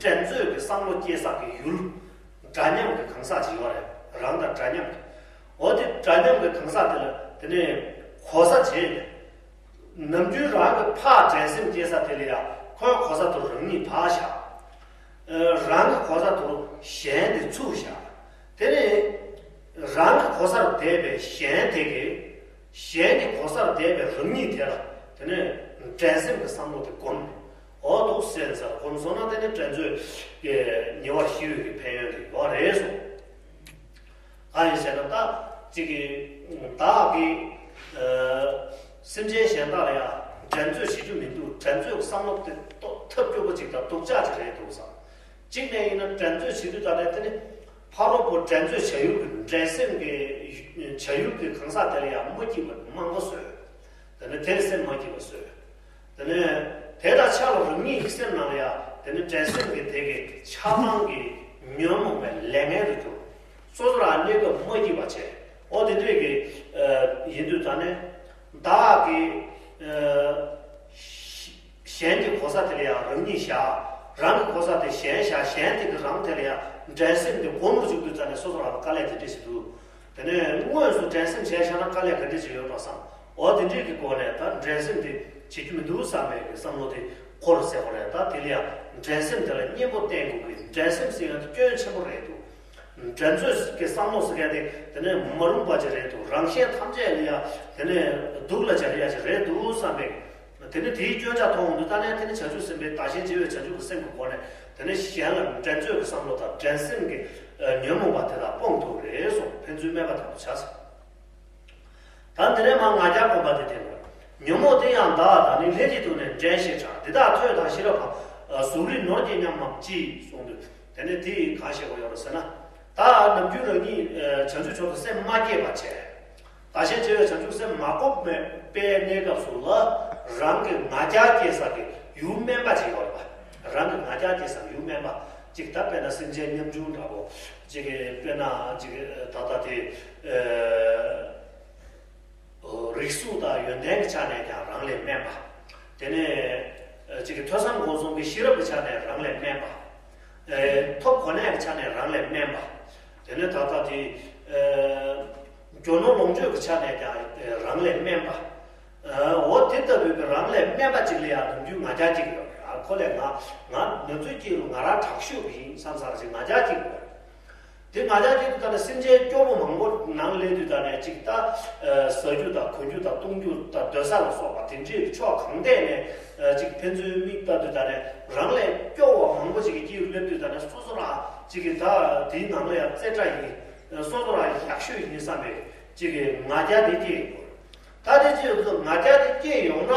འགྲན་རྩོད་ཀྱི་བསམ་བློ་སྐྱེ་ས་ཀྱི་ཡུལ། འདྲ་མཉམ་གྱི་གང་ཟག་ཅིག་ཡོད་རེད། རང་དང་འདྲ་མཉམ་གྱི། འོ་དེ་འདྲ་མཉམ་གྱི་གང་ཟག་དེ་ལ་དེ་ནས་གོ་ས་བྱས་ནས། ནམ་རྒྱུན་རང་གི་ཕར་འགྲན་སེམས་སྐྱེ་ས་དེ་ལ་ཡང་ཁོའི་གོ་ས་དེ་རང་ཉིད་ཕར་བཞག་རང་གི་གོ་ས་དེ་གཞན་དེ་ཚུར་བཞག་དེ་ནས་རང་གི་གོ་སར་བསྡད་པའི་གཞན་དེ་གིས་གཞན་གྱི་གོ་སར་བསྡད་པའི་རང་ཉིད་དེ་ལ་དེ་ནས་འགྲན་སེམས་ཀྱི་བསམ་བློ་དེ་སྒོམ་ནས། འོ་དོ། སེམས་ས་གོམས་སོང་ན་དེ་ནི་འགྲན་རྩོད་ཀྱི་ཉེ་བར་ཞི་བའི་གི་ཕན་ཡོན་དེ་ཡོད་རེད་གསུངས། གང་ཡིན་ཟེར་ན་ད་ཅིག་གི་བདག་གི་ཨ་སེམས་ཅན་གཞན་དག་ལ་ཡང་འགྲན་རྩོད་བྱེད་རྒྱུ་མི་འདུག་འགྲན་རྩོད་ཀྱི་བསམ་བློ་དེ་ཏོག་ཐབས་སྐྱོ་པོ་ཅིག་དང་སྡུག་ཅག་ཅིག་རེད་འདུག་བསམ། གཅིག་ནས་ཡིན་ན་འགྲན་རྩོད་བྱེད་དུས་ད་ལྟ་དེ་ནི་ཕ་རོལ་པོ་འགྲན་རྩོད་བྱ་ཡུལ་གྱི་འགྲན་སེམས་ཀྱི་བྱ་ཡུལ་གྱི་གང་ཟག་དེ་ལ་ཡང་མ་སྐྱིད་པ་མང་པོ་བཟོས། དེ་ནི་དེར་སེམས་མ་སྐྱིད་པ་བཟོས། དེ་ནས་དེ་དང་ཆ་ལ་རང་ཉིད་ཀྱི་སེམས་ནང་ལ་ཡང་དེ་ནི་འགྲན་སེམས་ཀྱི་དེ་གི་ཆགས་སྡང་གི་ཉོན་མོངས་པའི་ལས་ངན་དུ་གྱུར། སོ་སོ་རང་གནས་སྐབས་མ་སྐྱིད་པ་བྱས། འོ་དེ་འདྲས་ཀྱི་ཨ་ཡིན་དུས་ད་ནི་བདག་གི་ཨ་གཞན་གྱི་གོ་ས་དེ་ལ་ཡང་རང་ཉིད་བཞག་རང་གི་གོ་ས་དེ་གཞན་བཞག་གཞན་དེ་གི་རང་དེ་ལ་ཡང་འགྲན་སེམས་དེ་སྒོམ་རུ་བཅུག་དུས་ད་ནི་སོ་སོ་རང་ལ་དཀའ་ལས་དེ་འདྲས་ཞིག་འདུག་དེ་ནས་དངོས་སུ་འགྲན་སེམས་བྱས་བཞག་ན་དཀའ་ལས་ག་འདྲས་ཅིག་ཡོད་པ་བསམ། འོ་དེ་འདྲས་ཀྱི་སྒོ་ནས་ད་འགྲན་སེམས་དེ་བྱེད་རྒྱུ་མི་འདུག་བསམ་པའི་གི་བསམ་བློ་དེ་འཁོར་ཟེར་བ་རེད། ད་དེ་ལ་ཡང་འགྲན་སེམས་དེ་ལ་གཉེན་པོ་བསྟེན་དགོས་ཀྱི་འགྲན་སེམས་ཟེར་ཡང་སྐྱོན་ཆེན་པོ་རེད་འདུག་འགྲན་རྩོད་ཀྱི་བསམ་བློ་ཟེར་མཁན་དེ་དེ་ནས་མ་རུངས་པ་ཅིག་རེད་འདུག་རང་གཞན་ཐམས་ཅད་ལ་ཡང་དེ་ནས་སྡུག་ལ་སྦྱར་ཡ་ཅིག་རེད་འདུག་བསམ་པའི། དེ་ནི་དེའི་སྐྱོན་ཆ་མཐོང་འོང་དུས་ད་ནས་དེ་ནི་བྱང་ཆུབ་སེམས་དཔའི་བདག་གཞན་བརྗེ་བའི་བྱང་ཆུབ་ཀྱི་སེམས་ཀྱི་སྒོ་ནས་དེ་ནི་གཞན་ལ་འགྲན་རྩོད་ཀྱི་བསམ་བློ་དང་འགྲན་སེམས་ཀྱི་ཨ་ཉོན་མོངས་པ་དེ་དག་སྤོང་ཐུབ་རེད་གསུངས། ཕན་ཚུན་སྨན་པ་དང་དུ་བྱ་ཟེར། ད་འདི་ནས་མར་ང་རྒྱལ་གོམས་པ་དེ་བསྟན་པ། ཉོན་མོངས་དེ་ཡང་བདག་དང་ནི་ལྷན་ཅིག་ཏུ་ནི་འགྲན་ཞེས་གྲགས། འདི་དག་ཐོས་དང་ཤེས་རབ་འཕངས། གཟུགས་རིས་ནོར་གྱིས་ཉམས་མམ་ཅི་གསུངས་དུས་དེ་ནི་དེ་ཡིས་གང་ཤེས་དགོས་ཡོད་རེད་ཟེར་ན། ད་ནམ་རྒྱུན་རང་ཉིད་བྱང་ཆུབ་མཆོག་ཏུ་སེམས་མ་བསྐྱེད་པ་བྱས། བདག་གཞན་བརྗེ་བའི་བྱང་ཆུབ་སེམས་མ་སྒོམ་པའི་གནས་སྐབས་སུ་ལ་རང་གི་ང་རྒྱལ་སྐྱེ་ས་གི་ཡུལ་དམན་པ་ཅིག་ཡོད་རེད་པ། རང་གི་ང་རྒྱལ་སྐྱེ་ས་གི་ཡུལ་དམན་པ་ཅིག་ད་དཔེར་ན་སེམས་ཅན་ཉམ་ཆུང་འདྲ་པོ་ཅིག་གི་དཔེར་ན་ཅིག་ད་ལྟ་དེ་རིགས་གཟུགས་དང་ཡོན་ཏན་གྱི་ཆ་ནས་ཀྱང་རང་ལས་དམན་པ། དེ་ནས་ཅིག་གི་ཐོས་བསམ་སྒོམ་གསུམ་གྱི་ཤེས་རབ་ཀྱི་ཆ་ནས་རང་ལས་དམན་པ། ཐོབ་གོ་གནས་ཀྱི་ཆ་ནས་རང་ལས་དམན་པ། དེ་ནས་ད་ལྟ་དེ། རྒྱུ་ནོར་ལོངས་སྤྱོད་ཀྱི་ཆ་ནས་ཀྱང་རང་ལས་དམན་པ། འོ་དེ་ལྟ་བུའི་གི་རང་ལས་དམན་པ་ཅིག་ལ་ཡང་ནམ་རྒྱུན་ང་རྒྱལ་སྐྱེ་གི་ཡོད་རེད། ཨ་ཁོ་ལས་ང་ང་ང་ཚོའི་སྐྱེས་ལ་ང་རང་དྲག་ཤོས་ཀྱི་ཡིན་བསམ་ས་ར་ཅིག་ང་རྒྱལ་སྐྱེ་གི་ཡོད་རེད། དེ་ང་རྒྱལ་སྐྱེ་དུས་ད་ནས་སེམས་ཅན་སྐྱོ་པོ་མང་པོ་ནང་སླེབས་དུས་ད་ནས་ཅིག་ད་ཟ་རྒྱུ་དང་གོན་རྒྱུ་དང་བཏུང་རྒྱུ་དང་སྡོད་ས་ལ་སོགས་པ་དེ་འདྲའི་ཕྱོགས་གང་ཐད་ནས་ཅིག་ཕན་ཚུན་མིག་ལྟ་དུས་ད་ནས་རང་ལས་སྐྱོ་བ་མང་པོ་ཅིག་གི་སྐྱེས་སླེབས་དུས་ད་ནས་སོ་སོ་རང་ཅིག་གི་ད་དེའི་ནང་ལ་ཡང་རྩེ་གྲ་ཡིན། སོ་སོ་རང་ཡག་ཤོས་ཡིན་བསམ་པའི་ཅིག་གི་ང་རྒྱལ་དེ་སྐྱེ་ཡོང་གི་རེད། ད་དེ་ཅི་ཡོད་ཚོ་ང་རྒྱལ་དེ་སྐྱེ་ཡོང་ན་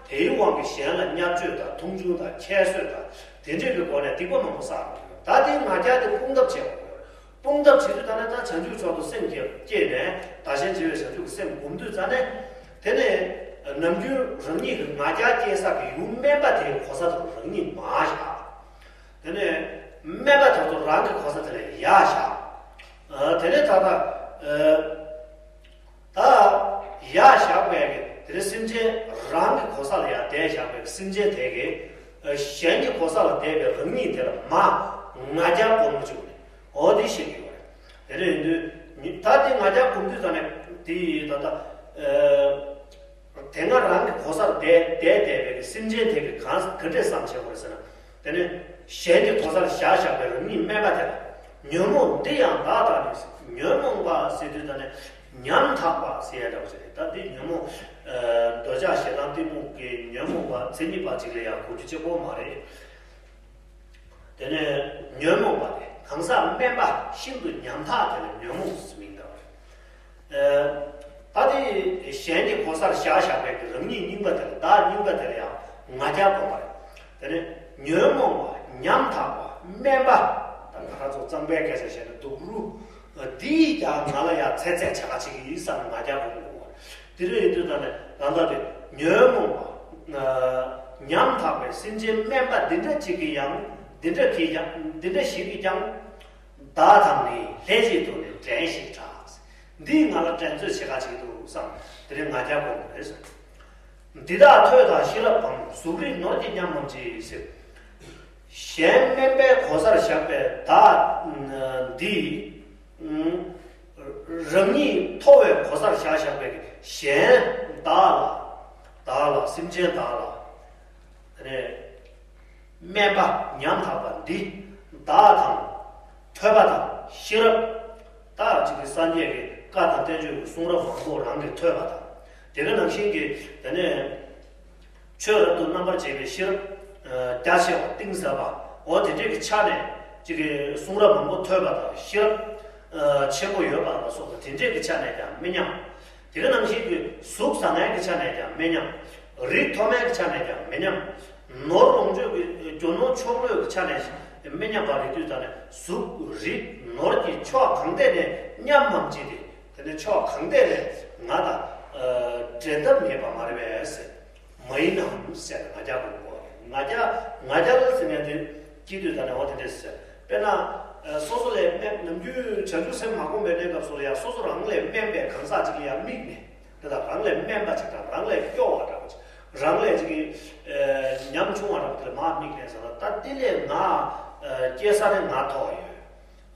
དེའི་དབང་གིས་གཞན་ལ་བརྙས་བཅོས་དང་མཐོང་ཆུང་དང་ཁྱད་གསོད་དང་དེ་འདྲས་ཀྱི་སྒོ་ནས་སྡིག་པ་མང་པོ་བསགས་ཡོང་གི་རེད། ད་དེ་ང་རྒྱལ་དེ་སྤོང་ཐབས་བྱེད་དགོས་རེད། སྤོང་ཐབས་བྱེད་དུས་ད་ནས་ད་བྱང་ཆུབ་མཆོག་ཏུ་སེམས་བསྐྱེད་བསྐྱེད་ནས་བདག་གཞན་བརྗེ་བའི་བྱང་ཆུབ་ཀྱི་སེམས་སྒོམ་དུས་ད་ནས་དེ་ནས་ནམ་རྒྱུན་རང་ཉིད་ཀྱི་ང་རྒྱལ་སྐྱེ་ས་ཀྱི་ཡུལ་དམན་པ་དེའི་གོ་ས་དེ་རང་ཉིད་མར་བཞག་དེ་ནས་དམན་པ་དེ་ཚོ་རང་གི་གོ་ས་དེ་ལ་ཡར་བཞག་ཨ་དེ་ནས་ད་ལྟ་ཨ་ད་ཡར་བཞག་པའི་གི་དེ་ནས་སེམས་ཅན་རང་གི་གོ་ས་ལ་ཡར་དེ་བཞག་པའི་གི་སེམས་ཅན་དེ་གི་ཨ་གཞན་གྱི་གོ་ས་ལ་བསྡད་པའི་རང་ཉིད་དེ་ལ་མར་ང་རྒྱལ་སྒོམ་མི་བཅུག་ནས་འོ་དེ་ཤེས་ཀྱི་ཡོད་རེད། དེ་འདྲ་ཡིན་དུས་ད་དེ་ང་རྒྱལ་སྒོམ་དུས་ཙམ་ནས་དེ་ད་ལྟ་ཨ། དེ་སྔ་རང་གི་གོ་སར་བསྡད་བསྡད་བསྡད་པའི་སེམས་ཅན་དེ་གི་གང་ག་འདྲས་བསམ་བྱེད་དགོས་རེད་ཟེར་ན། དེ་ནས་གཞན་གྱི་གོ་སར་བཞག་བཞག་པའི་རང་ཉིད་དམན་པ་དེ་ལ་ཉོན་མོངས་འདི་ཡང་བདག་དང་ནི། ཉོན་མོངས་པ་ཟེར་དུས་ད་ནི་ཉམ་ཐག་པ་ཟེར་ཡ་འདྲ་བོ་ཞིག་རེད། ད་འདི་ཉོན་མོངས་འདོད་ཆགས་ཞེ་སྡང་གཏི་མུག་གི་ཉོན་མོངས་པ་མཚན་ཉིད་པ་ཅིག་ལ་ཡང་གོ་རྒྱུ་གཅིག་པོ་མ་རེད། དེ་ནས་ཉོན་མོངས་པ་དེ་གང་ཟག་དམན་པ་ཤིན་ཏུ་ཉམ་ཐག་དེ་ལ་ཉོན་མོངས་སུ་མིང་བཏགས་པ་རེད། ད་དེ་གཞན་གྱི་གོ་སར་བཞག་བཞག་པའི་རང་ཉིད་རྙིང་པ་དེ་ལ་བདག་རྙིང་པ་དེ་ལ་ཡང་ང་རྒྱལ་སྒོམ་པ་རེད། དེ་ནས་ཉོན་མོངས་པ་ཉམ་ཐག་པ་དམན་པ་ད་ང་རང་ཚོ་གཙང་པའི་སྐད་ཆ་བཤད་ན་སྡུག་རུས་འདིས་ཀྱང་ང་ལ་ཡང་ཚད་ཚད་བྱ་ག་བྱེད་ཀྱི་ཡིན་བསམ་ང་རྒྱལ་སྒོམ་དགོས་པ་རེད། དེ་རེད་དུས་ད་ནི་ད་ལྟ་དེ་ཉོན་མོངས་པ་ཉམ་ཐག་པའི་སེམས་ཅན་དམན་པ་འདི་འདྲ་ཅིག་གིས་ཀྱང་འདི་འདྲ་གིས་ཀྱང་འདི་འདྲ་ཞིག་གིས་ཀྱང་བདག་དང་ནི་ལྷན་ཅིག་ཏུ་ནི་འགྲན་ཞེས་གྲགས། འདིས་ང་ལ་འགྲན་རྩོད་བྱེད་ག་ཅིག་འདུག་བསམ་དེ་རིང་ང་རྒྱལ་སྒོམ་དགོས་ཟེར། འདི་དག་ཐོས་དང་ཤེས་རབ་འཕངས། གཟུགས་རིས་ནོར་གྱིས་ཉམས་མམ་ཅི་ཟེར། གཞན་དམན་པའི་གོ་སར་བཞག་པའི་བདག་འདི། རང་ཉིད་མཐོ་བའི་གོ་སར་བཞག་བཞག་པའི་གཞན་བདག་ལ་བདག་ལ་སེམས་ཅན་བདག་ལ་དེ་ནས་དམན་པ་ཉམ་ཐག་པ་འདི་བདག་དང་ཐོས་པ་དང་ཤེས་རབ་ད་ཅིག་གི་སངས་རྒྱས་ཀྱི་བཀའ་དང་བསྟན་བཅོས་ཀྱི་གསུང་རབ་མང་པོ་རང་གིས་ཐོས་པ་དང་དེ་ག་ནང་བཞིན་གྱི་དེ་ནས་ཆོས་རབ་ཏུ་རྣམ་པར་འབྱེད་པའི་ཤེས་རབ། རྒྱ་ཆེ་བ་གཏིང་ཟབ་པ་འོ་དེ་འདྲས་ཀྱི་ཆ་ནས་ཅིག་གི་གསུང་རབ་མང་པོ་ཐོས་པ་དང་ཤེས་རབ་ཆེན་པོ་ཡོད་པ་ལ་སོགས་པ་དེ་འདྲས་ཀྱི་ཆ་ནས་ཀྱང་མི་མཉམ། དེ་ག་ནང་བཞིན་གྱི་གཟུགས་བཟང་ངན་གྱི་ཆ་ནས་ཀྱང་མི་མཉམ། རིགས་མཐོ་དམན་གྱི་ཆ་ནས་ཀྱང་མི་མཉམ། ནོར་ལོངས་སྤྱོད་ཀྱི་རྒྱུ་ནོར་ཕྱུགས་ལོས་ཀྱི་ཆ་ནས་མི་མཉམ་པ་རེད་དུས་ད་ནས་གཟུགས་རིགས་ནོར་གྱི་ཕྱོགས་གང་ཐད་ནས་མཉམ་མམ་ཅི་སྟེ། དེ་ནས་ཕྱོགས་གང་ཐད་ནས་ང་དང་འགྲན་ཟླ་མེད་པ་མ་རེད་པས་ཟེར། མ་ཡིན་ནམ་ཟེར་ནས་ང་རྒྱལ་དགོས་པ་རེད། ང་རྒྱལ་ང་རྒྱལ་ཟེར་ནས་དེ་སྐྱིད་དུས་ད་ནས་འོ་དེ་འདྲས་ཟེར། དཔེར་ན་སོ་སོ་ལས་དམན་ནམ་རྒྱུན་བྱང་ཆུབ་སེམས་མ་སྒོམ་པའི་གནས་སྐབས་སུ་ལ་ཡང་སོ་སོ་རང་ལས་དམན་པའི་གང་ཟག་ཅིག་ལ་ཡང་དམིགས་ནས། དེ་དག་རང་ལས་དམན་པ་ཅིག་དང་རང་ལས་སྐྱོ་བ་འདྲ་པོ་ཅིག་རང་ལས་ཅིག་གི་ཉམ་ཆུང་བ་འདྲ་པོ་དེ་ལ་མར་དམིགས་ནས་ཟེར་ལ་ད་དེ་ལས་ང་སྐྱེ་ས་ནས་ང་མཐོ་བ་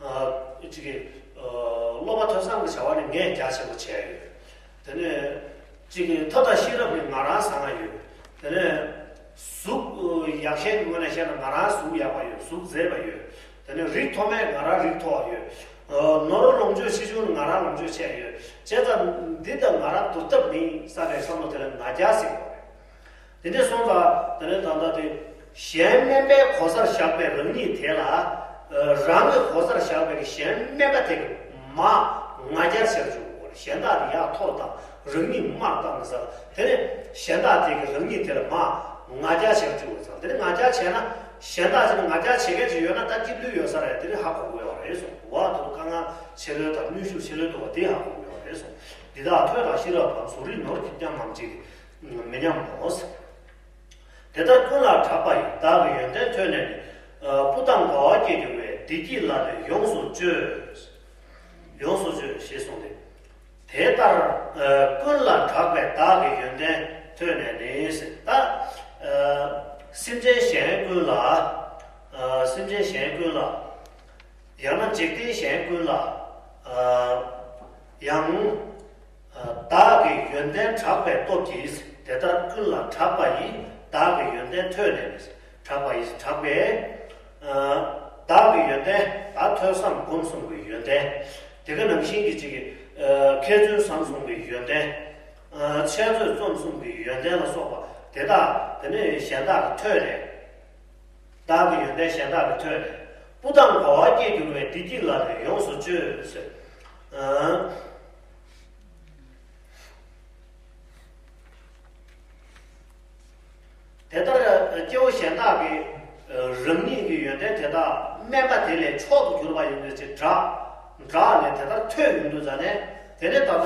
ཡོད། ཅིག་གི་སློབ་པ་ཐོས་བསམ་གྱི་བྱ་བ་ནི་ངས་རྒྱ་ཆེན་པོ་བྱས་ཡོད། དེ་ནས་ཅིག་གི་ཐབས་དང་ཤེས་རབ་ནི་ང་རང་བཟང་ང་ཡོད། དེ་ནས་གཟུགས་ཡག་ཤོས་ཀྱི་ངོས་ནས་བཤད་ན་ང་རང་གཟུགས་ཡག་པ་ཡོད། གཟུགས་མཛེས་པ་ཡོད། དེ་ནས་རིགས་མཐོ་དམན་ང་རང་རིགས་མཐོ་བ་ཡོད། ནོར་ལོངས་སྤྱོད་ཆེ་ཆུང་ང་རང་ལོངས་སྤྱོད་ཆེ་ཡོད། བྱས་ཙང་འདི་དང་ང་རང་བསྡུར་ཐབས་མིན་བསམ་པའི་བསམ་བློ་དེ་ལ་ང་རྒྱལ་ཟེར་གྱི་རེད། དེ་འདྲ་སོང་ཙང་དེ་ནས་ད་ལྟ་དེ་གཞན་དམན་པའི་གོ་སར་བཞག་པའི་རང་ཉིད་དེ་ལ་རང་གི་གོ་སར་བཞག་པའི་གཞན་དམན་པ་དེ་གི་མ་ང་རྒྱལ་བྱེད་བཅུག་གོ། གཞན་དག་དེ་ཡར་མཐོ་བཏང་། རང་ཉིད་མར་བཏང་ཟེར། དེ་ནས་གཞན་དག་དེ་གི་རང་ཉིད་དེ་ལ་མ་ང་རྒྱལ་བྱེད་བཅུག་གོ་ཟེར། དེ་ནས་ང་རྒྱལ་བྱས་ན་གཞན་དག་ཅིག་ལ་ང་རྒྱལ་བྱེད་མཁན་ཅིག་ཡོད་ན་ད་སྐྱིད་ལུས་ཡོད་ས་རེད། དེ་ནས་ཧ་གོ་དགོས་པ་རེད་གསུངས། འོ་དེ་དཀའ་ངལ་ཆེ་ལོས་དང་གནོན་ཤུགས་ཆེ་ལོས་འདུག་པ་དེ་ཧ་གོ་དགོས་པ་རེད་གསུངས། འདི་དག་ཐོས་དང་ཤེས་རབ་དང་གཟུགས་རིགས་ནོར་གྱིས་མཉམ་མམ་ཅིག་མི་མཉམ་མོ། དེ་ལྟར་ཀུན་ལ་གྲགས་པ་ཡི། བདག་གི་ཡོན་ཏན་ཐོས་ནས་ནི། སྤུ་ལྡང་དགའ་བ་སྐྱེས་གྱུར་པས། བདེ་སྐྱིད་ལ་ནི་ཡོངས་སུ་སྤྱོད། ཡོངས་སུ་སྤྱོད་ཞེས་གསུངས་ཏེ། དེ་ལྟར་ཀུན་ལ་གྲགས་པའི་བདག་གི་ཡོན་ཏན་ཐོས་ནས་ནི་ཟེར། ད་སེམས་ཅན་གཞན་ཀུན་ལ། སེམས་ཅན་གཞན་ཀུན་ལ། ཡང་ན་འཇིག་རྟེན་གཞན་ཀུན་ལ། ཡང་། བདག་གི་ཡོན་ཏན་གྲགས་པའི་སྟོབས་ཀྱིས། དེ་ལྟར་ཀུན་ལ་གྲགས་པ་ཡི། བདག་གི་ཡོན་ཏན་ཐོས་ནས་ནི། གྲགས་པ་ཡི་གྲགས་པས། བདག་གི་ཡོན་ཏན་ད་ཐོས་བསམ་སྒོམ་གསུམ་གྱི་ཡོན་ཏན། དེ་ག་ནང་བཞིན་གྱི་ཅིག་གི་མཁས་བཙུན་བཟང་གསུམ་གྱི་ཡོན་ཏན། འཆད་རྩོད་རྩོམ་གསུམ་གྱི་ཡོན་ཏན་ལ་སོགས་པ་དེ་དག་དེ་ནས་གཞན་དག་གིས་ཐོས་ནས། བདག་གི་ཡོན་ཏན་གཞན་དག་གིས་ཐོས་ནས། སྤུ་ལྡང་དགའ་བ་སྐྱེས་གྱུར་པས། བདེ་སྐྱིད་ལ་ནི་ཡོངས་སུ་སྤྱོད་ཟེར། དེ་ལྟར་སྐྱེ་བོ་གཞན་དག་གིས་རང་ཉིད་ཀྱི་ཡོན་ཏན་དེ་དག་དམན་པ་དེ་ལས་མཆོག་ཏུ་གྱུར་པ་ཡིན་པའི་ཕྱིར་གྲགས། གྲགས་ནས་དེ་ལྟར་ཐོས་ཡོང་དུས་ཙ་ནས་དེ་ནས་ད་ལྟ་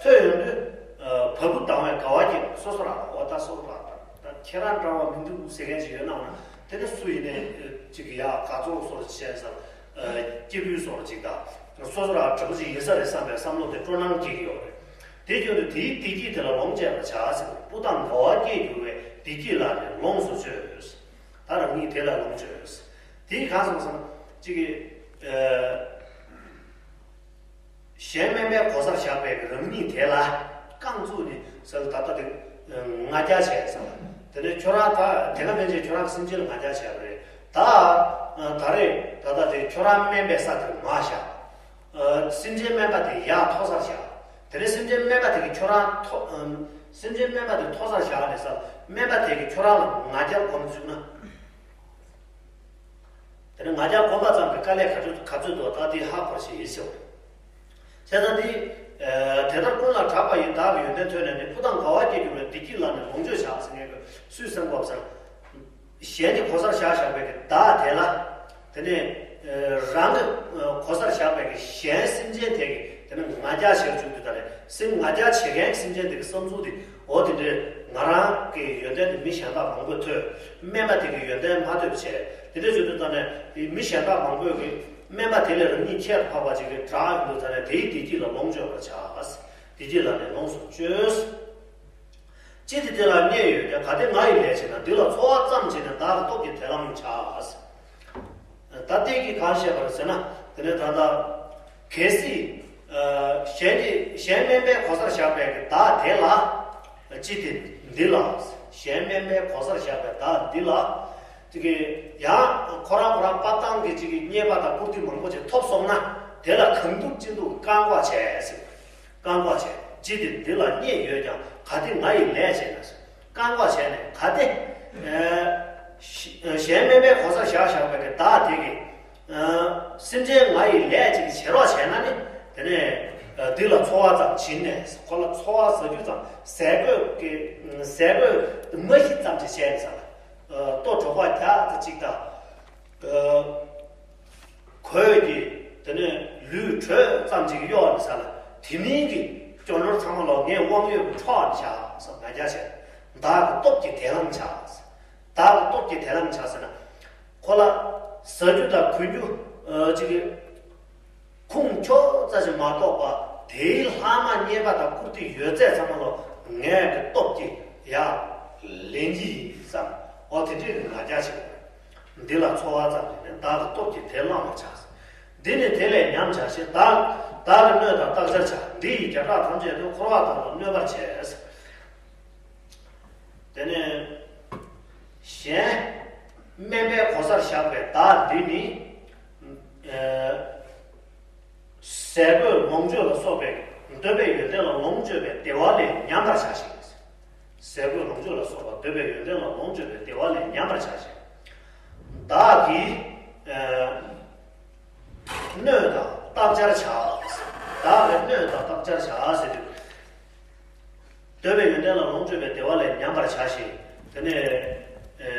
ཐོས་ཡོང་དུས་བ་སྤུ་ལྡང་བའི་དགའ་བ་སྐྱེས་པ་སོ་སོ་རང་ལ། འོ་ད་སོ་སོ་རང་ད་ད་ཁྱེད་རང་འདྲ་བ་མི་འདུག་ཟེར་མཁན་ཞིག་ཡོད་ན་འོ་ན་དེ་ནས་སུ་ཡིན་ནའི་ཅིག་ཡ་དགའ་ཚོར་སོར་བྱས་ཙང་སྐྱིད་པོའི་སོར་ཅིག་དང་སོ་སོ་རང་འདྲ་པོ་ཅིག་ཡིན་ས་རེད་བསམ་པའི་བསམ་བློ་དེ་སྤྲོ་སྣང་སྐྱེ་གི་ཡོད་རེད། དེ་བརྒྱུད་དུ་དེའི་བདེ་སྐྱིད་དེ་ལ་ལོངས་སྤྱད་པར་བྱ་ཟེར། སྤུ་ལྡང་དགའ་བ་སྐྱེས་གྱུར་པས། བདེ་སྐྱིད་ལ་ནི་ལོངས་སུ་སྤྱོད། ད་རང་ཉིད་དེ་ལ་ལོངས་སྤྱོད། དེ་གང་སོང་ཟེར་ན་ཅིག་གི་གཞན་དམན་པའི་གོ་སར་བཞག་པའི་རང་ཉིད་དེ་ལ་རྐང་བཙུགས་ནས་ཟེར་ད་ལྟ་དེ་ང་རྒྱལ་བྱས་ཟེར། དེ་ནས་ཁྱོད་རང་ད་དེ་ག་ཕན་ཆད་ཁྱོད་རང་གི་སེམས་ཅན་ལ་ང་རྒྱལ་བྱས་པ་རེད། ད་ད་རེས་ད་ལྟ་དེ་ཁྱོད་རང་དམན་པའི་ས་དེར་མར་བཞག་སེམས་ཅན་དམན་པ་དེ་ཡར་མཐོ་སར་བཞག་དེ་ནས་སེམས་ཅན་དམན་པ་དེ་གིས་ཁྱོད་རང་མཐོ། སེམས་ཅན་དམན་པ་དེ་མཐོ་སར་བཞག་ནས་ས་དམན་པ་དེ་གིས་ཁྱོད་རང་ལ་ང་རྒྱལ་སྒོམ་བཅུག་ན། དེ་ནས་ང་རྒྱལ་སྒོམ་པ་ཙམ་གྱིས་དཀའ་ལས་ག་ཚོད་ག་ཚོད་འདུག་ད་དེ་ཧ་གོ་ཤེས་ཡིན་ཟེར་བ་རེད། བྱས་ཙང་འདི། དེ་ལྟར་ཀུན་ལ་གྲགས་པ་ཡི། བདག་གི་ཡོན་ཏན་ཐོས་ནས་ནི། སྤུ་ལྡང་དགའ་བ་སྐྱེས་གྱུར་པས། བདེ་སྐྱིད་ལ་ནི་ལོངས་སྤྱོད་བྱ་ཟེར་མཁན་གྱི་སུས་སེམས་ཁོག་ཟེར། གཞན་གྱི་གོ་སར་བཞག་བཞག་པའི་གི་བདག་དེ་ལ། དེ་ནས་རང་གི་གོ་སར་བཞག་པའི་གི་གཞན་སེམས་ཅན་དེ་གི་དེ་ནི་ང་རྒྱལ་བྱེད་བཅུག་དུས་ད་ནས་སེམས་ང་རྒྱལ་བྱེད་མཁན་སེམས་ཅན་དེ་གི་བསམ་ཚུལ་དེ་འོ་དེ་འདྲའི་ང་རང་གི་ཡོན་ཏན་དེ་མི་གཞན་དག་མང་པོས་ཐོས། དམན་པ་དེ་གི་ཡོན་ཏན་མ་ཐོས་པ་བྱས། དེ་འདྲ་བྱེད་དུས་ད་ནས་མི་གཞན་དག་མང་པོས་གི་དམན་པ་དེ་ལས་རང་ཉིད་ཁྱད་དུ་འཕགས་པ་ཅིག་གི་གྲགས་ཡོང་དུས་ད་ནས་དེའི་བདེ་སྐྱིད་ལ་ལོངས་སྤྱོད་པར་བྱ། བདེ་སྐྱིད་ལ་ནི་ལོངས་སུ་སྤྱོད། ཅི་སྟེ་དེ་ལ་རྙེད་ཡོད་ཀྱང་། གལ་ཏེ་ང་ཡི་ལས་བྱས་ན། འདི་ལ་འཚོ་བ་ཙམ་བྱས་ནས། བདག་གི་སྟོབས་ཀྱིས་དེ་བླང་བྱ། ད་ལྟས་ཀྱིས་གང་བཤད་པ་རེད་ཟེར་ན། དེ་ནས་ད་ལྟ་གལ་སྲིད་གཞན་གྱི་གཞན་དམན་པའི་གོ་སར་བཞག་པའི་བདག་དེ་ལ། ཅི་སྟེ་འདི་ལ། གཞན་དམན་པའི་གོ་སར་བཞག་པའི་བདག་འདི་ལ། དེ་གི་ཡང་ཁོ་རང་ཁོ་རང་དཔའ་བཏང་གི་ཅིག་གི་རྙེད་པ་དང་བཀུར་སྟི་མང་པོ་ཅིག་ཐོབ་སོང་ན། དེ་ལ་གང་ཐུབ་ཅི་ཐུབ་བཀག་འགོག་བྱས་ཟེར། བཀག་འགོག་བྱས། ཅི་སྟེ་འདི་ལ་རྙེད་ཡོད་ཀྱང་། གལ་ཏེ་ང་ཡི་ལས་བྱས་ན་ཟེར། བཀག་འགོག་བྱས་ནས་གལ་ཏེ། ཨ། ཤི། བཞག་བཞག་པའི་གི་བདག་དེ་གིས། ཨ། སེམས་ཅན་ང་ཡི་ལས་ཅིག་བྱེད་རོགས་བྱས་ན་ནི། དེ་ནས་ཨ་འདི་ལ་འཚོ་བ་ཙམ་བྱིན་ནས། ཁོ་ལ་འཚོ་བ་ཟ་རྒྱུ་ཙམ། ཟས་གོས་ཀྱི་ཟས་གོས་མ་གཞི་ཙམ་ཅིག་བྱས་ནས་ས་ལ། ཨ་ལྟོ་གྲོགས་པ་རྒྱགས་ཙམ་ཅིག་དང་། ཨ་གོས་ཀྱི། དེ་ནས་ལུས་དྲོད་ཙམ་ཅིག་གཡོགས་ནས་ས་ལ། དེ་མིན་གྱི་སྐྱོན་ནོར་ཚང་མ་ལོག་ངས་དབང་ཡོད་ཀྱི་འཕྲོག་ནས་བཞག་ཟེར། ང་རྒྱལ་ཆེ། བདག་གི་སྟོབས་ཀྱིས་དེ་བླངས་བྱ། བདག་གི་སྟོབས་ཀྱིས་དེ་བླངས་བྱ་ཟེར་ན། ཁོ་ལ་ཟ་རྒྱུ་དང་གོན་རྒྱུ་ཨ་ཅིག་གི་ཁུངས་ཁྱོག་ཙམ་ཞིག་མ་གཏོགས་པ། དེའི་ལྷག་མ་རྙེད་པ་དང་བཀུར་སྟི་ཡོད་ཚད་ཚང་མ་ལོག་ངས་ཀྱི་སྟོབས་ཀྱིས་ཡར་ལེན་གྱི་ཡིན་བསམ། འོ་དེ་འདྲའི་ང་རྒྱལ་ཆེ། འདི་ལ་འཚོ་བ་ཙམ་ཞིག་ནི། བདག་གི་སྟོབས་ཀྱིས་དེ་བླང་བར་བྱ། འདི་ནི་དེ་ལས་ཉམས་བྱ་ཞེས། བདག་བདག་གི་གནོད་དང་བརྟག་བྱར་བྱ། འདི་ཡིས་བརྒྱ་ཕྲག་ཐམས་ཅད་དུ། འཁོར་བ་བདག་ལ་གནོད་པར་བྱེད། དེ་ནས་གཞན་དམན་པའི་གོ་སར་བཞག་པའི་བདག་འདི་ནི། ཨ་ཟས་གོས་ལོངས་སྤྱོད་ལ་སོགས་པའི་འདོད་པའི་ཡོན་ཏན་ལ་ལོངས་སྤྱོད་པའི་བདེ་བ་ལས་ཉམས་པར་བྱ་ཞིང་། ཟས་གོས་ལོངས་སྤྱོད་ལ་སོགས་པ་འདོད་པའི་ཡོན་ཏན་ལ་ལོངས་སྤྱོད་པའི་བདེ་བ་ལས་ཉམས་པར་བྱ་ཞིང་། བདག་གི་ཨ་གནོད་དང་བརྟག་བྱར་བྱ། བདག་གི་གནོད་དང་བརྟག་བྱར་བྱ་ཟེར་དུས། འདོད་པའི་ཡོན་ཏན་ལ་ལོངས་སྤྱོད་པའི་བདེ་བ་ལས་ཉམས་པར་བྱ་ཞིང་། དེ་ནས་ཨ་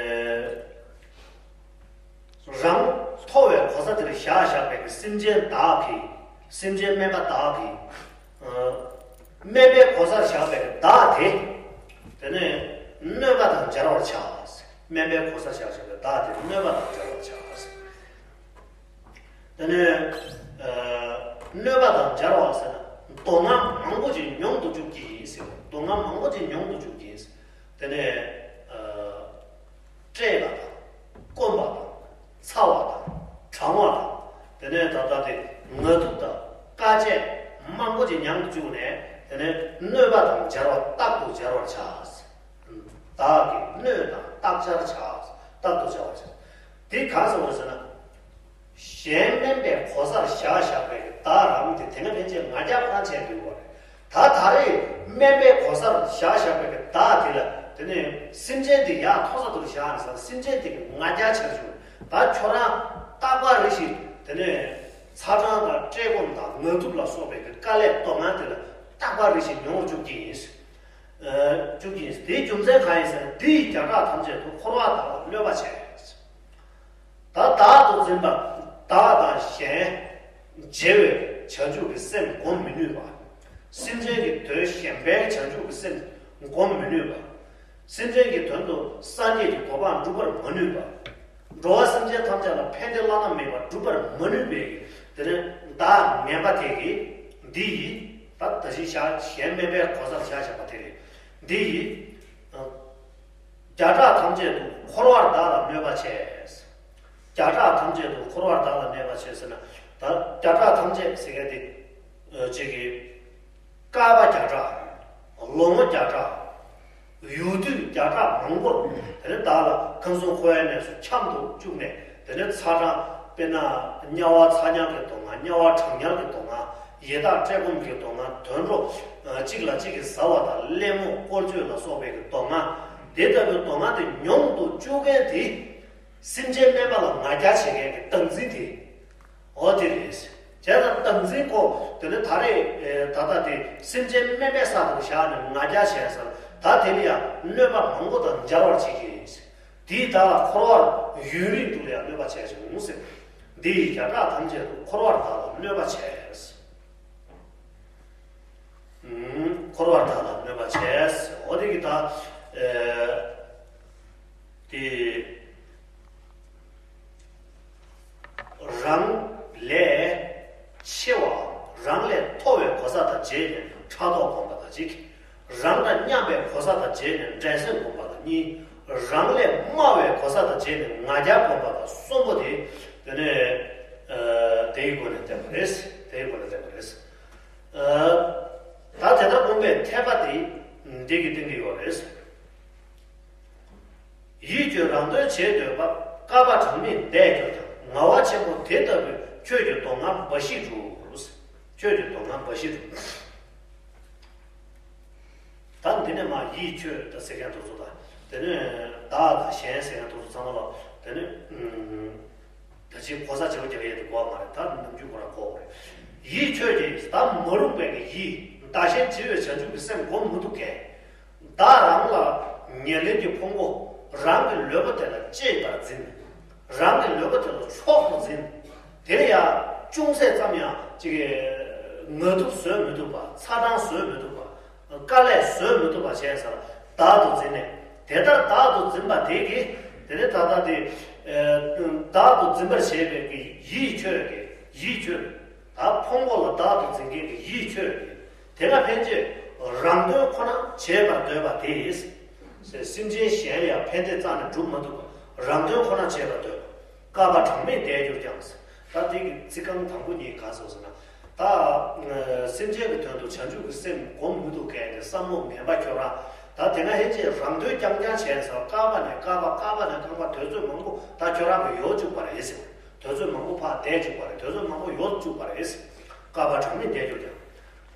རང་མཐོ་བའི་གོ་ས་དེར་བཞག་བཞག་པའི་གི་སེམས་ཅན་བདག་གི། སེམས་ཅན་དམན་པ་བདག་གི། ཨ་དམན་པའི་གོ་སར་བཞག་པའི་གི་བདག་དེ། དེ་ནས་གནོད་པ་དང་སྦྱར་བར་བྱ། དམན་པའི་གོ་སར་བཞག་བཞག་པའི་བདག་དེ་གནོད་པ་དང་སྦྱར་བར་བྱ། དེ་ནས་ཨ་གནོད་པ་དང་སྦྱར་བ་ཟེར་ན། སྡུག་བསྔལ་མང་པོ་ཅིག་མྱོང་དུ་བཅུག་གི་ཡིན་ཟེར། སྡུག་བསྔལ་མང་པོ་ཅིག་མྱོང་དུ་བཅུག་གི་ཡིན་ཟེར། དེ་ནས་ཨ་བཀྲེས་པ་དང་། སྐོམ་པ་དང་། ཚ་བ་དང་། གྲང་བ་དང་། དེ་ནས་ད་ལྟ་དེ་ངལ་དུབ་དང་། དཀའ་སྤྱད་མང་པོ་ཅིག་མྱོང་དུ་བཅུག་ནས། དེ་ནས་གནོད་པ་དང་སྦྱར་བ་རྟག་ཏུ་སྦྱར་བར་བྱ། བདག་གི་གནོད་དང་བརྟག་བྱར་བྱ། རྟག་ཏུ་བྱ་བར་བྱ། དེ་གང་ཟེར་བ་ཟེར་ན། གཞན་དམན་པའི་གོ་སར་བཞག་བཞག་པའི་བདག་རང་དེ་དེ་སྔ་ཕན་ཆད་ང་རྒྱལ་ཁོ་ན་བྱས་འདུག་བ་རེད། ད་ད་རེས་དམན་པའི་གོ་སར་བཞག་བཞག་པའི་བདག་དེ་ལ། དེ་ནས་སེམས་ཅན་དེ་ཡར་མཐོ་ས་དེར་བཞག་ནས་ས། སེམས་ཅན་དེ་གི་ང་རྒྱལ་ཆེར་བྱུང་། ད་ཁྱོད་རང་རྟག་པར་རེ་ཞིག་དེ་ནས་ཚ་གྲང་དང་བཀྲེས་སྐོམ་དང་ངལ་དུབ་ལ་སོགས་པའི་དཀའ་ལས་སྡུག་བསྔལ་དེ་ལ་རྟག་པར་རེ་ཞིག་མྱོང་བཅུག་གི་ཡིན། བཅུག་གི་ཡིན། དེའི་རྒྱུ་མཚན་གང་ཡིན་ཟེར་ན། འདི་ཡིས་བརྒྱ་ཕྲག་ཐམས་ཅད་དུ། འཁོར་བ་བདག་ལ་གནོད་པ་བྱེད། ད་བདག་ཏུ་འཛིན་པ། བདག་དང་གཞན་བརྗེ་བའི་བྱང་ཆུབ་ཀྱི་སེམས་སྒོམ་མི་ནུས་པ། སེམས་ཅན་གྱི་དོན་གཞན་ཕན་བྱང་ཆུབ་ཀྱི་སེམས་སྒོམ་མི་ནུས་པ། སེམས་ཅན་གྱི་དོན་དུ་སངས་རྒྱས་ཀྱི་གོ་འཕང་སྒྲུབ་པར་མ་ནུས་པ། འགྲོ་བ་སེམས་ཅན་ཐམས་ཅད་ལ་ཕན་བདེ་བླ་ན་མེད་པ་སྒྲུབ་པར་མ་ནུས་པའི། དེ་ནས་བདག་ངན་པ་དེ་གིས། འདི་ཡིས། ད་ད་ཅི་བཞག་གཞན་དམན་པའི་གོ་སར་བཞག་བཞག་པ་དེ་རེད། འདི་ཡིས། བརྒྱ་ཕྲག་ཐམས་ཅད་དུ། འཁོར་བ་བདག་ལ་གནོད་པ་བྱེད། བརྒྱ་ཕྲག་ཐམས་ཅད་དུ། འཁོར་བ་བདག་ལ་གནོད་པ་བྱེད་ཟེར་ན། ད་བརྒྱ་ཕྲག་ཐམས་ཅད་ཟེར་མཁན་དེ། ཨ་གཅིག་གིས་བསྐལ་པ་བརྒྱ་ཕྲག་ལོ་ངོ་བརྒྱ་ཕྲག་ཡུལ་དུས་བརྒྱ་ཕྲག་མང་པོར། དེ་ནས་བདག་ལ་ཁམས་གསུམ་འཁོར་བའི་གནས་སུ་འཁྱམས་སུ་བཅུག་ནས། དེ་ནས་ཚ་གྲང་། དཔེར་ན་དམྱལ་བ་ཚ་དམྱལ་གྱི་སྡུག་བསྔལ། དམྱལ་བ་གྲང་དམྱལ་གྱི་སྡུག་བསྔལ། ཡི་དྭགས་བཀྲེས་སྐོམ་གྱི་སྡུག་བསྔལ། དུད་འགྲོ་ཨ་གཅིག་ལ་གཅིག་གིས་ཟ་བ་དང་གླེན་མོ་བཀོལ་སྤྱོད་ལ་སོགས་པའི་གི་སྡུག་བསྔལ། དེ་ལྟ་བུའི་སྡུག་བསྔལ་དེ་མྱོང་དུ་བཅུག་མཁན་དེ། སེམས་ཅན་དམན་པ་ལ་ང་རྒྱལ་བྱེད་མཁན་གྱི་བདག་འཛིན་དེ། འོ་དེ་རེད། བྱས་ཙང་བདག་འཛིན་ཁོ། དེ་ནི་ད་རེས་ཨེ་ད་ལྟ་དེ་སེམས་ཅན་དམན་པའི་ས་དེར་བཞག་ནས་ང་རྒྱལ་བྱས་ཟེར། ད་དེ་ལ་ཡང་གནོད་པ་མང་པོ་དང་སྦྱར་བར་བྱེད་ཀྱི་ཡིན། དེས་བདག་ལ་འཁོར་བར་ཡུན་རིང་དུ་ལ་ཡང་གནོད་པ་བྱས་ཀྱི་འོང་ཟེར། འདི་ཡིས་བརྒྱ་ཕྲག་ཐམས་ཅད་དུ། འཁོར་བ་བདག་ལ་གནོད་པ་བྱས། ཨུམ། འཁོར་བ་བདག་ལ་གནོད་པ་བྱས། འོ་དེ་གི་ད་ཨེ་དེ། རང་ལས་ཆེ་བའམ་རང་ལས་མཐོ་བའི་གོ་ས་དང་བརྗེས་ནས་ཕྲག་དོག་སྒོམ་པ་དང་གཅིག། རང་དང་མཉམ་པའི་གོ་ས་དང་བརྗེས་ནས་འགྲན་སེམས་སྒོམ་པ་དང་གཉིས། རང་ལས་དམའ་བའི་གོ་ས་དང་བརྗེས་ནས་ང་རྒྱལ་སྒོམ་པ་དང་གསུམ་པོ་དེ། དེ་ནས་ཨ་དེའི་སྒོ་ནས་བསྟན་པ་རེད། དེའི་སྒོ་ནས་བསྟན་པ་རེད། ཨ་ད་དེ་ལྟར་སྒོམ་པའི་འཐད་པ་དེ་འདི་གིས་བསྟན་གྱི་ཡོད་རེད། ཡིད་ཀྱི་རང་དོན་བྱེད་འདོད་པ། བསྐལ་པ་གྲངས་མེད་འདས་གྱུར་ཀྱང་། ངལ་བ་ཆེན་པོ་དེ་ལྟ་བུས། ཁྱོད་ཀྱི་སྡུག་བསྔལ་འབའ་ཞིག་སྒྲུབ། ཁྱོད་ཀྱི་སྡུག་བསྔལ་འབའ་ཞིག་སྒྲུབ། ད་འདི་ནས་མ་ཡིད་ཁྱོད་ད་ཟེར་མཁན་དེ་ཚོ་དང་། དེ་ནས་བདག་དང་གཞན་ཟེར་མཁན་དེ་ཚོ་ཚང་མ་ལ་ དེ་ནི་ད་ཅིག་གོ་ས་བྱེད་པོ་རྒྱག་ཡས་དེ་གོ་བ་མ་རེད། ད་ནམ་རྒྱུན་ཁོ་རང་གོ་བ་རེད། ཡིད་ཁྱོད་ཀྱིས་ད་མ་རུངས་པའི་གི་ཡིད། བདག་གཞན་བརྗེ་བའི་བྱང་ཆུབ་ཀྱི་སེམས་སྒོམ་མི་ཐུབ་མཁན། བདག་རང་ལ་ཉེར་ལེན་གྱི་ཕུང་པོ་རང་གི་ལུས་པོ་དེ་ལ་གཅེས་པར་འཛིན། རང་གི་ལུས་པོ་དེ་ལ་མཆོག་ཏུ་འཛིན། དེ་ལ་ཡང་ཅུང་ཟད་ཙམ་ཡང་ཅིག་ངལ་དུབ་བཟོད་མི་ཐུབ་པ། ཚ་གྲང་བཟོད་མི་ཐུབ་པ། དཀའ་ལས་བཟོད་མི་ཐུབ་པ་བྱས་ཟེར་བདག་ཏུ་འཛིན་ནས། དེ་ལྟར་བདག་ཏུ་འཛིན་པ་དེ་གིས། དེ་ནི་ད་ལྟ་དེ་བདག་ཏུ་འཛིན་པར་བྱེད་པའི་གི་ཡིད་ཁྱོད་ཀྱིས། ཡིད་ཁྱོད། ད་ཕུང་པོ་ལ་བདག་ཏུ་འཛིན་མཁན་གྱི་ཡིད་ཁྱོད་ཀྱིས། དེ་སྔ་ཕན་ཆད་རང་དོན་ཁོ་ན་བྱེད་པར་འདོད་པ་དེས། སེམས་ཅན་གཞན་ལ་ཡང་ཕན་བདེ་རྩ་ནས་སྒྲུབ་མ་ཐུབ་པ། རང་དོན་ཁོ་ན་བྱེད་པར་འདོད་པ། བསྐལ་པ་གྲངས་མེད་འདས་གྱུར་ཀྱང་། ད་དེ་གི་ཚིག་རྐང་དང་པོ་གཉིས་ག་ཟེར་ཟེར་ན། ད་སེམས་ཅན་གྱི་དོན་དུ་བྱང་ཆུབ་ཀྱི་སེམས་སྒོམ་མི་ཐུབ་མཁན་གྱི་བསམ་བློ་ངན་པ་ཁྱོད་རང་། ད་དེ་སྔ་ཕན་ཆད་རང་དོན་རྐྱང་རྐྱང་བྱས་ཟེར། བསྐལ་པ་ནས་བསྐལ་པ། བསྐལ་པ་ནས་བསྐལ་པ། དུས་ཚོད་མང་པོ་ད་ཁྱོད་རང་གི་ཡོད་བཅུག་པ་རེད་ཟེར། དུས་ཚོད་མང་པོ་ཕར་འདས་བཅུག་པ་རེད། དུས་ཚོད་མང་པོ་ཡོད་བཅུག་པ་རེད། བསྐལ་པ་གྲངས་མེད་འདས་གྱུར་ཀྱང་།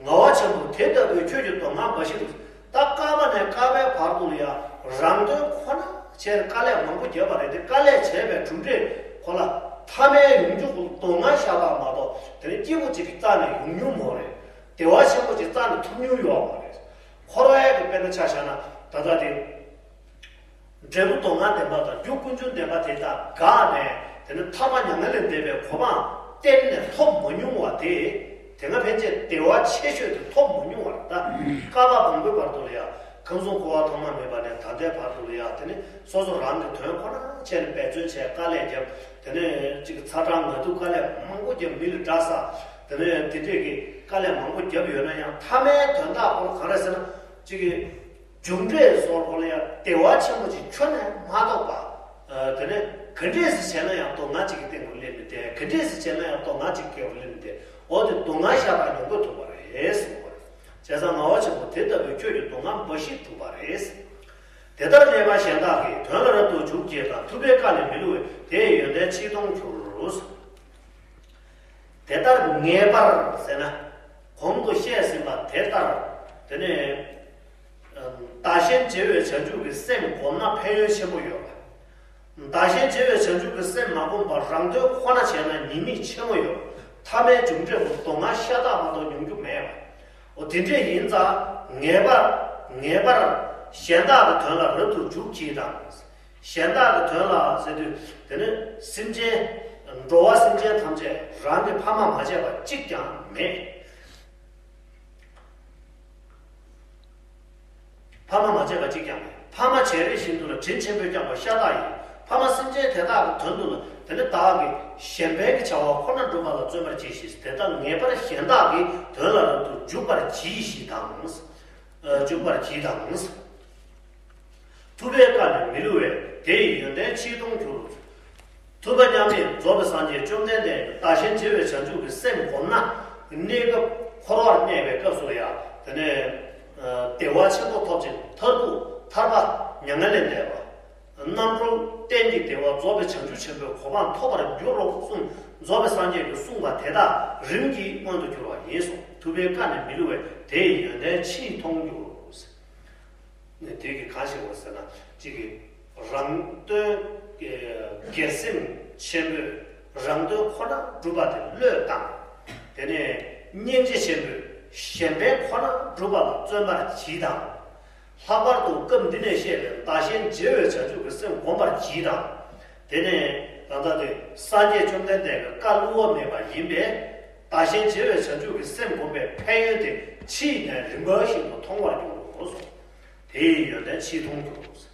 ངལ་བ་ཆེན་པོ་དེ་ལྟ་བུའི་ཁྱོད་ཀྱི་སྡུག་བསྔལ་འབའ་ཞིག་ལ། ད་བསྐལ་པ་ནས་བསྐལ་པའི་བར་དུ་ལ་ཡང་རང་དོན་ཁོ་ན་བྱས་དཀའ་ལས་མང་པོ་བརྒྱབ་པ་རེད་དེ། དཀའ་ལས་བྱས་པའི་གྲུབ་འབྲས་ཁོ་ལ་ཐ་མལ་ཡོངས་རྫོགས་ཀྱི་སྡུག་བསྔལ་ཤ་སྟག་མ་གཏོགས་དེ་ནི་སྐྱིད་པོ་ཅིག་རྩ་ནས་ཡོང་མྱོང་མ་རེད། བདེ་བ་ཆེན་པོ་ཅིག་རྩ་ནས་ཐོབ་མྱོང་ཡོད་མ་རེད། འཁོར་བའི་གི་དཔེར་ན་ཆ་བཞག་ན་ད་ལྟ་དེ། འབྲས་བུ་སྡུག་བསྔལ་བདེན་པ་དང་རྒྱུ་ཀུན་འབྱུང་བདེན་པ་དེ་དག་འགགས་ནས། དེ་ནི་ཐར་པ་མྱ་ངན་ལས་འདས་པའི་གོ་འཕང་གཏན་ནས་ཐོབ་མ་མྱོང་བ་དེ། དེ་སྔ་ཕན་ཆད་བདེ་བ་ཆེ་ཤོས་དེ་ཐོབ་མ་མྱོང་བ་རེད། ད་བསྐལ་པ་མང་པོའི་བར་དུ་ལ་ཡང་ཁམས་གསུམ་འཁོར་བ་ཐོག་མ་མེད་པ་ནས་ད་ལྟའི་བར་དུ་ལ་ཡང་། དེ་ནི་སོ་སོ་རང་གི་དོན་ཁོ་ན་བྱས་ནས་འབད་བརྩོན་བྱས། དཀའ་ལས་བརྒྱབ། དེ་ནས་ཅིག་ཚ་གྲང་ངལ་དུབ་དཀའ་ལས་མང་པོ་བརྒྱབ། མི་ལ་དགྲ་བསགས། དེ་ནས་དེ་འདྲས་ཀྱི་དཀའ་ལས་མང་པོ་བརྒྱབ་ཡོད་ན་ཡང་། ཐ་མའི་དོན་དག་ཁོ་ལ་ག་རེ་ཟེར་ན། ཅིག་གི་མཇུག་འབྲས་སོགས་ཁོ་ལ་ཡང་བདེ་བ་ཆེན་པོ་ཅིག་ཁྱོན་ནས་མ་ཐོབ་པ། ཨ། དེ་ནས་ག་འདྲས་སེ་བྱས་ན་ཡང་སྡུག་བསྔལ་ཅིག་གི་སྟེང་དུ་སླེབས་ནས་བསྡད། ག་འདྲས་སེ་བྱས་ན་ཡང་སྡུག་བསྔལ་ཅིག་གི་སྟེང་དུ་སླེབས་ནས་བསྡད། འོ་དེ་སྡུག་བསྔལ་ཤ་སྟག་མྱོང་དགོས་ཐུག་པ་རེད་གསུངས་པ་རེད། བྱས་ཙང་ངལ་བ་ཆེན་པོ་དེ་ལྟ་བུའི་ཁྱོད་ཀྱི་སྡུག་བསྔལ་འབའ་ཞིག་སྒྲུབ་པ་རེད། དེ་ལྟར་ངེས་པར་གཞན་དག་གི་དོན་ལ་རབ་ཏུ་འཇུག་ཅེས་དང་། ཐུབ་པས་བཀའ་ནི་མི་བསླུ་བས། དེ་ཡི་ཡོན་ཏན་ཕྱིས་མཐོང་འགྱུར། དེ་ལྟར་ངེས་པར་ཟེར་ན། གོང་དུ་བཤད་ཟིན་པ་དེ་ལྟར། དེ་ནས་བདག་གཞན་བརྗེ་བའི་བྱང་ཆུབ་ཀྱི་སེམས་སྒོམ་ན་ཕན་ཡོན་ཆེན་པོ་ཡོད་པ། བདག་གཞན་བརྗེ་བའི་བྱང་ཆུབ་ཀྱི་སེམས་མ་བསྒོམས་པར་རང་དོན་ཁོ་ན་བྱས་ན་ཉེས་དམིགས་ཆེན་མོ་ཡོད། ཐ་མའི་མཇུག་འབྲས་སུ་སྡུག་བསྔལ་ཤ་སྟག་མ་གཏོགས་མྱོང་རྒྱུ་མེད་པ། འོ་དེ་འདྲས་ཡིན་ཙང་ངེས་པར། ངེས་པར་གཞན་དག་གི་དོན་ལ་རབ་ཏུ་འཇུག་ཅེས་དང་། གཞན་དག་གི་དོན་ལ་ཟེར་དུས། དེ་ནི་སེམས་ཅན། འགྲོ་བ་སེམས་ཅན་ཐམས་ཅད་རང་གི་ཕ་མ་མ་བྱས་པ་གཅིག་ཀྱང་མེད། ཕ་མ་མ་བྱས་པ་གཅིག་ཀྱང་མེད། ཕ་མ་བྱས་རིགས་བཞིན་དུ་ལ་དྲིན་ཆེན་པོས་བསྐྱངས་པ་ཤ་སྟག་ཡིན། ཕ་མ་སེམས་ཅན་དེ་དག་གི་དོན་དུ་ལ། དེ་ནི་བདག་གིས་གཞན་ཕན་གྱི་བྱ་བ་ཁོ་ན་སྒྲུབ་པ་ལ་བརྩོན་པར་གྱིས་ཤིག། དེ་ལྟར་ངེས་པར་གཞན་དག་གི་དོན་ལ་རབ་ཏུ་འཇུག་པར་གྱིས་ཤིག་དང་། ཨ། འཇུག་པར་གྱིས་དང་། ཐུབ་པས་བཀའ་ནི་མི་བསླུ་བས། དེ་ཡི་ཡོན་ཏན་ཕྱིས་མཐོང་འགྱུར། ཐུབ་པ་མཉམ་མེད་རྫོགས་པའི་སངས་རྒྱས་བཅོམ་ལྡན་འདས་ཀྱིས་བདག་གཞན་བརྗེ་བའི་བྱང་ཆུབ་ཀྱི་སེམས་བསྒོམས་ན། གནས་སྐབས་འཁོར་བར་གནས་པའི་སྐབས་སུ་ཡང་། དེ་ནས་བདེ་བ་ཆེན་པོ་ཐོབ་ཅིང་། མཐར་ཐུག་ཐར་པ་མྱ་ངན་ལས་འདས་པ། རྣམ་གྲོལ་གཏན་གྱི་བདེ་བ་རྫོགས་པའི་བྱང་ཆུབ་ཆེན་པོའི་གོ་འཕང་ཐོབ་པར་འགྱུར་རོ་གསུངས། རྫོགས་པའི་སངས་རྒྱས་ཀྱིས་གསུངས་པ་དེ་དག་རིམ་གྱིས་མངོན་དུ་གྱུར་པ་ཡིན་གསུངས། ཐུབ་པས་བཀའ་ནི་མི་བསླུ་བས། དེ་ཡི་ཡོན་ཏན་ཕྱིས་མཐོང་འགྱུར། ནས་དེ་གི་གང་ཞིག་འོ་ཟེར་ན། གཅིག་གི་རང་དོན་གི་སྒེར་སེམས་ཆེན་པོས་རང་དོན་ཁོ་ན་སྒྲུབ་པ་དེ་བློས་བཏང་། དེ་ནས་སྙིང་རྗེ་ཆེན་པོས་གཞན་ཕན་ཁོ་ན་སྒྲུབ་པ་ལ་བརྩོན་པར་གྱིས་དང་། ལྷག་པར་དུ་སྐབས་འདི་ནས་བཤད་པའི་བདག་གཞན་བརྗེ་བའི་བྱང་ཆུབ་ཀྱི་སེམས་བསྒོམ་པར་གྱིས་དང་། དེ་ནས་ད་ལྟ་དེ་སངས་རྒྱས་བཅོམ་ལྡན་འདས་ཀྱི་བཀའ་བསླུ་བ་མེད་པ་ཡིན་པས། བདག་གཞན་བརྗེ་བའི་བྱང་ཆུབ་ཀྱི་སེམས་བསྒོམ་པའི་ཕན་ཡོན་དེ་ཕྱིས་ནས་རིམ་པ་བཞིན་དུ་མཐོང་བར་འགྱུར་རོ་གསུངས། དེ་ཡི་ཡོན་ཏན་ཕྱིས་མཐོང་འགྱུར་རོ་གསུངས།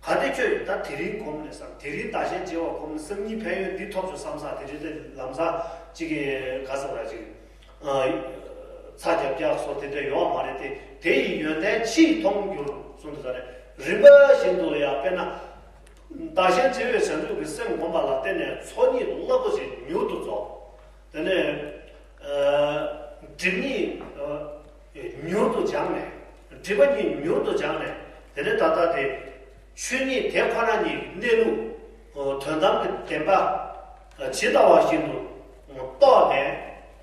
གལ་ཏེ་ཁྱོད་ཀྱིས་ད་དེ་རིང་སྒོམ་ནས་བསམ། དེ་རིང་བདག་གཞན་བརྗེ་བ་སྒོམ་ནས་སང་ཉིན་ཕན་ཡོན་འདི་ཐོབ་ཆོག་བསམ་ས། དེ་རིང་དེ་ལམ་སང་གཅིག་གི་ག་ཟེར་བ་ཅིག་ཨ། ཚ་རྒྱབ་རྒྱག་སོགས་དེ་འདྲ་ཡོད་མ་རེད་དེ། དེ་ཡི་ཡོན་ཏན་ཕྱིས་མཐོང་འགྱུར་གསུངས་འདུག་ས་རེད། རིམ་པ་བཞིན་དུ་ལ་ཡང་། དཔེར་ན། བདག་གཞན་བརྗེ་བའི་བྱང་ཆུབ་ཀྱི་སེམས་བསྒོམ་པ་ལ་བརྟེན་ནས་ཚོགས་གཉིས་རླབས་པོ་ཆེ་མྱུར་དུ་རྫོགས། དེ་ནས། ཨ། སྒྲིབ་གཉིས། ཨ། མྱུར་དུ་སྦྱངས་ནས། སྒྲིབ་པ་གཉིས་མྱུར་དུ་སྦྱངས་ནས། དེ་ནས་ད་ལྟ་དེ་ཆོས་ཉིད་དེ་ཁོ་ན་ཉིད་ཀྱི་གནས་ལུགས། ཨ། དོན་དམ་གྱི་བདེན་པ། ཨ། ཇི་ལྟ་བ་བཞིན་དུ་རྟོགས་ནས།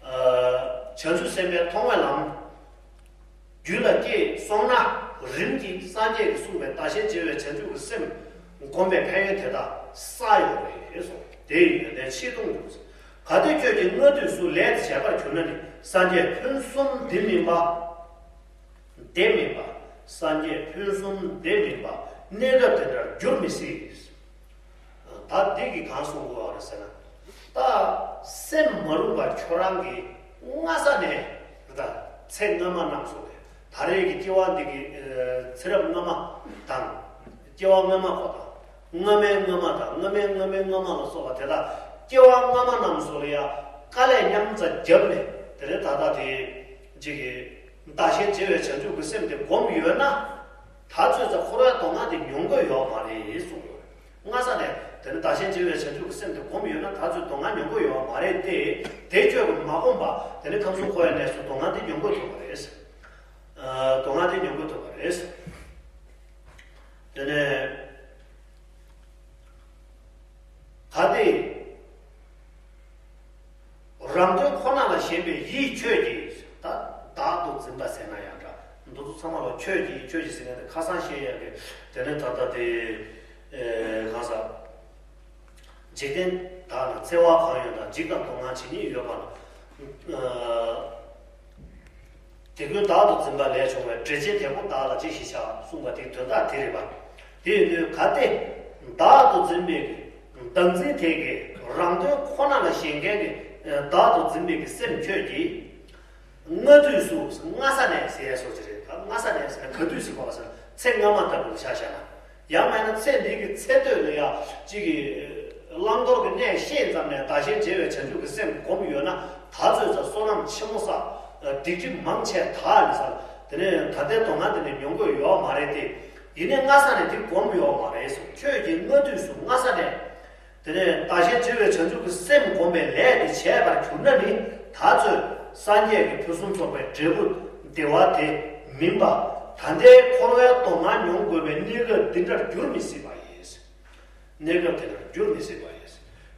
ཨ། བྱང་ཆུབ་སེམས་དཔའི་མཐོང་བའི་ལམ་རྒྱུད་ལ་སྐྱེས་སོང་ན། རིམ་གྱིས་སངས་རྒྱས་ཀྱིས་གསུངས་པའི་བདག་གཞན་བརྗེ་བའི་བྱང་ཆུབ་ཀྱི་སེམས་ བསྒོམས་པའི་ཕན་ཡོན་དེ་དག་བསགས་ཡོད་རེད་གསུངས། དེ་ཡི་ཡོན་ཏན་ཆེས་ཐུང་དུ། གལ་ཏེ་ཁྱོད་ཀྱིས་སྔ་དུས་སུ་ལས་དེ་བྱས་པར་གྱུར་ན་ནི། སངས་རྒྱས་ཕུན་སུམ་འདི་མིན་པ། དེ་མིན་པ། སངས་རྒྱས་ཕུན་སུམ་དེ་མིན་པ། གནས་སྐབས་དེ་འདྲར་འགྱུར་མི་སྲིད། ད་འདི་གིས་གང་གསུང་དགོས་པ་རེད་ཟེར་ན། ད་སེམས་མ་རུངས་པ་ཁྱོད་རང་གིས་སྔ་ས་ནས། ད་ཚེ་སྔ་མ་རྣམས་སུ་ལས། ད་རེས་ཀྱི་སྐྱེ་བ་འདི་གི་ཚེ་རབས་སྔ་མ་དང་། སྐྱེ་བ་སྔ་མ་གོ་དང་། སྔ་མའི་སྔ་མ་དང་། སྔ་མའི་སྔ་མའི་སྔ་མ་ལ་སོགས་པ་དེ་དག་སྐྱེ་བ་སྔ་མ་རྣམས་སུ་ལ་ཡང་དཀའ་ལས་མཉམ་ཙམ་བརྒྱབ་ནས། དེ་ནས་ད་ལྟ་དེ་ཅིག་གི་བདག་གཞན་བརྗེ་བའི་བྱང་ཆུབ་ཀྱི་སེམས་དེ་བསྒོམས་ཡོད་ན། ད་ཚོད་ཙམ་འཁོར་བའི་སྡུག་བསྔལ་དེ་མྱོང་གི་ཡོད་མ་རེད་གསུངས་ཡོད། སྔ་ས་ནས་དེ་ནི་བདག་གཞན་བརྗེ་བའི་བྱང་ཆུབ་ཀྱི་སེམས་དེ་བསྒོམས་ཡོད་ན། ད་ཚོད་སྡུག་བསྔལ་མྱོང་གི་ཡོད་མ་རེད་དེ། དེ་ཁྱོད་ཀྱིས་མ་བསྒོམས་པ་དེ་ནི་ཁམས་གསུམ་འཁོར་བའི་གནས་སུ་སྡུག་བསྔལ་དེ་མྱོང་གི་ཐུབ་པ་རེད། ཨ། སྡུག་བསྔལ་དེ་མྱོང་གི་ཐུབ་པ་རེད། དེ་ནས་གལ་ཏེ་རང་དོན་ཁོ་ན་ལ་ཞེན་པའི་ཡིད་ཁྱོད་ཀྱིས། ད་བདག་ཏུ་འཛིན་པ་ཟེར་ན་ཡང་འདྲ། འདི་ཚོ་ཚང་མ་ལ་ཁྱོད་ཀྱིས་ཁྱོད་ཀྱིས་ཟེར་མཁན་དེ་ཁ་སང་བཤད་ཡག་གི། དེ་ནས་ད་ལྟ་དེ། ཨེ། གང་ཟག་འཇིག་རྟེན་བདག་ལ་འཚེ་བ་གང་ཡོད་དང་། འཇིགས་དང་སྡུག་བསྔལ་ཇི་སྙེད་ཡོད་པ་ལ། ཨ། དེ་ཀུན་བདག་ཏུ་འཛིན་པ་ལས་བྱུང་བའི། འབྲས་ཆེན་དེ་ཀོ་བདག་ལ་ཅི་ཞིག་བྱ། གསུངས་པ་དེའི་དོན་དག་དེ་རེད་པ། དེ་ཡིན་དུས་གལ་ཏེ་བདག་ཏུ་འཛིན་པའི་གི་བདག་འཛིན་དེ་གི་རང་དོན་ཁོ་ན་ལ་ཞེན་མཁན་གྱི་བདག་ཏུ་འཛིན་པའི་གི་སེམས་ཁྱོད་ཀྱིས། སྔ་དུས་སུ། སྔ་ས་ནས་ཟེར་ཡ་སོགས་ཅིག་རེད། ད་སྔ་ས་ནས་ཟེར་ན་ག་དུས་ཟེར་བ་ཟེར་ན་ཚེ་སྔ་མ་ལྟ་བུ་ཆ་བཞག་ན། ཡང་མིན་ན་ཚེ་འདི་གི་ཚེ་སྟོད་ལ་ཡང་གཅིག་གི་བླང་དོར་གྱི་གནས་ཤེས་ཙམ་ནས་བདག་གཞན་བརྗེ་བའི་བྱང་ཆུབ་ཀྱི་སེམས་བསྒོམས་ཡོད་ན། ད་ཚོད་ཙམ་བསོད་ནམས་ཆེན་མོ་བསགས། སྡིག་སྒྲིབ་མང་ཆེ་དག་ནས་བསགས། དེ་ནས་ད་ལྟའི་སྡུག་བསྔལ་འདི་ནས་མྱོང་གི་ཡོད་མ་རེད་དེ། ཡིན་ནའི་སྔ་ས་ནས་འདི་བསྒོམས་ཡོད་མ་རེད་གསུངས། ཁྱོད་ཀྱིས་སྔ་དུས་སུ། སྔ་ས་ནས། དེ་ནས་བདག་གཞན་བརྗེ་བའི་བྱང་ཆུབ་ཀྱི་སེམས་བསྒོམས་པའི་ལས་དེ་བྱས་པར་གྱུར་ན་ནི། ད་ཚོད་སངས་རྒྱས་ཀྱི་ཕུན་སུམ་ཚོགས་པའི་འབྲས་བུ་བདེ་བ་དེ་མིན་པ། ད་ལྟའི་འཁོར་བའི་སྡུག་བསྔལ་མྱོང་དགོས་པའི་གནས་སྐབས་འདི་འདྲར་འགྱུར་མི་སྲིད་པ་ཡིན། གནས་སྐབས་དེ་འདྲར་འགྱུར་མི་སྲིད་པ་ཡིན།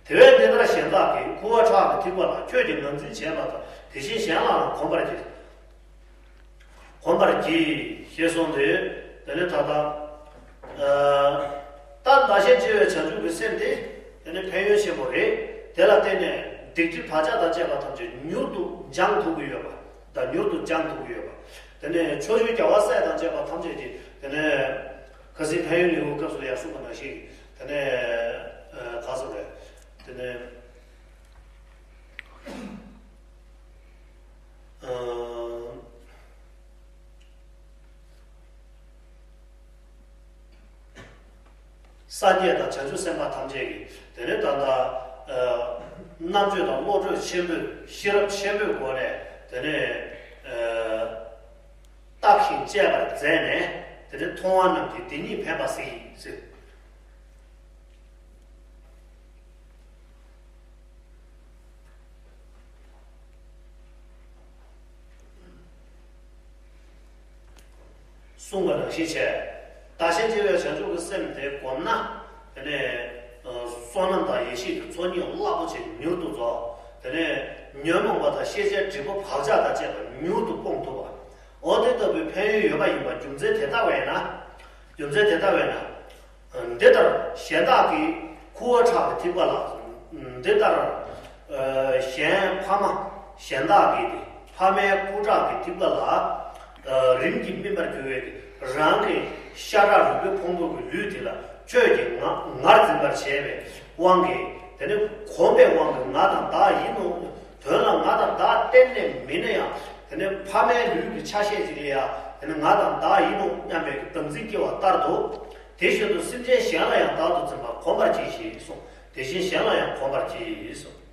དེ་བས་འདི་ལྟར་གཞན་དག་གིས། ཁུ་བ་ཁྲག་གི་ཐིགས་པ་ལ་ཁྱོད་ཀྱིས་ངར་འཛིན་བྱས་པ་དང་། དེ་བཞིན་གཞན་ལའང་གོམས་པར་གྱིས། གོམས་པར་གྱིས་ཞེས་གསུངས་ཏེ། དེ་ནས་ད་ལྟ། ཨ། ད་བདག་གཞན་བརྗེ་བའི་བྱང་ཆུབ་ཀྱི་སེམས་དེ། དེ་ནི་ཕན་ཡོན་ཆེན་པོ་རེད། དེ་ལ་བརྟེན་ནས་སྡིག་སྒྲིབ་བག་ཆགས་དང་བཅས་པ་ཐམས་ཅད་མྱུར་དུ་སྦྱང་ཐུབ་ཀྱི་ཡོད་པ། ད་མྱུར་དུ་སྦྱང་ཐུབ་ཀྱི་ཡོད་པ། དེ་ནས་ཕྱོགས་བཅུའི་རྒྱལ་བ་སྲས་དང་བཅས་པ་ཐམས་ཅད་ཀྱིས། དེ་ནས་ཁ་སང་ཕན་ཡོན་ལེའུའི་སྐབས་སུ་ཡང་གསུངས་པ་ནང་བཞིན། དེ་ནས། ཨ། ག་ཟེར་རེད། དེ་ནས། ཨ། སངས་རྒྱས་དང་བྱང་ཆུབ་སེམས་དཔའ་ཐམས་ཅད་ཀྱིས། དེ་ནས་ད་ལྟ། ཨ། རྣམ་དཔྱོད་དང་བློ་གྲོས་ཆེན་པོས། ཤེས་རབ་ཆེན་པོའི་སྒོ་ནས། དེ་ནས། ཨ། བརྟགས་ཤིང་དཔྱད་པར་མཛད་ནས། དེ་ནས་མཐོང་བ་རྣམས་ཀྱིས་དེ་ཉིད་ཕན་པ་སྲིད་ཟེར། གསུངས་པ་ནང་བཞིན་བྱས། བདག་གཞན་བརྗེ་བའི་བྱང་ཆུབ་ཀྱི་སེམས་དེ་བསྒོམས་ན། དེ་ནས། ཨ། བསོད་ནམས་དང་ཡེ་ཤེས་ཀྱི་ཚོགས་གཉིས་རླབས་པོ་ཆེ་མྱུར་དུ་རྫོགས། དེ་ནས་ཉོན་མོངས་པ་དང་ཤེས་བྱའི་སྒྲིབ་པ་བག་ཆགས་དང་བཅས་པ་མྱུར་དུ་སྤོང་ཐུབ་པ། འོ་དེ་ལྟ་བུའི་ཕན་ཡོན་ཡོད་པ་ཡིན་པ་རྒྱུ་མཚན་དེ་ལྟ་བས་ན། རྒྱུ་མཚན་དེ་ལྟ་བས་ན། འདི་ལྟར་གཞན་དག་གིས་ཁུ་བ་ཁྲག་གི་ཐིགས་པ་ལ། འདི་ལྟར། ཨ། གཞན་ཕ་མ་གཞན་དག་གིས་ཕ་མའི་སྐུ་ཁྲག་གི་ཐིགས་པ་ལ། ཨ། རིམ་གྱིས་སྨིན་པར་འགྱུར་བའི་རང་གི་ཤ་ཁྲག་རུས་པའི་ཕུང་པོ་གི་ལུས་དེ་ལ་ཁྱོད་ཀྱིས་ང་ངར་འཛིན་པར་བྱས་པའི་དབང་གིས། དེ་ནི་གོམས་པའི་དབང་གིས་ང་དང་བདག་ཡིན་ནོ། དོན་ལ་ང་དང་བདག་གཏན་ནས་མིན་ན་ཡང་། དེ་ནི་ཕ་མའི་ལུས་ཀྱི་ཆ་ཤས་ཅིག་ལ་ཡང་། དེ་ནི་ང་དང་བདག་ཡིན་ནོ་སྙམ་པའི་བདག་འཛིན་སྐྱེ་བ་ལྟར་དུ། དེ་བཞིན་དུ་སེམས་ཅན་གཞན་ལ་ཡང་བདག་ཏུ་འཛིན་པ་གོམས་པར་གྱིས་ཞེས་གསུངས། དེ་བཞིན་གཞན་ལ་ཡང་གོམས་པར་གྱིས་གསུངས།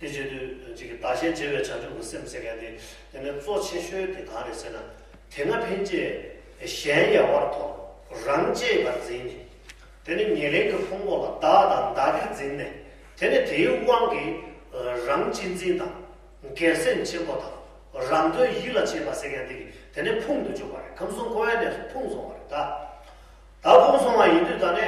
དེ་བྱེད་དུས་ཅིག་གི་བདག་གཞན་བརྗེ་བའི་བྱང་ཆུབ་ཀྱི་སེམས་ཟེར་མཁན་དེ། དེ་ནི་གཙོ་ཆེ་ཤོས་དེ་གང་རེད་ཟེར་ན། དེ་སྔ་ཕན་བཅས་གཞན་ཡལ་བར་དོར། རང་གཅེས་པར་འཛིན་ནས། དེ་ནི་ཉེར་ལེན་གྱི་ཕུང་པོ་ལ་བདག་དང་བདག་གིར་འཛིན་ནས། དེ་ནི་དེའི་དབང་གིས་རང་གཅེས་འཛིན་དང་། སྒེར་སེམས་ཆེན་པོ་དང་། རང་དོན་ཡིད་ལ་བྱེད་པ་ཟེར་མཁན་དེ་གིས་དེ་ནི་ཕུང་དུ་བཅུག་པ་རེད། ཁམས་གསུམ་འཁོར་བའི་གནས་སུ་ཕུང་སོང་བ་རེད་ད། ད་ཕུང་སོང་བ་ཡིན་དུས་ད་ནི།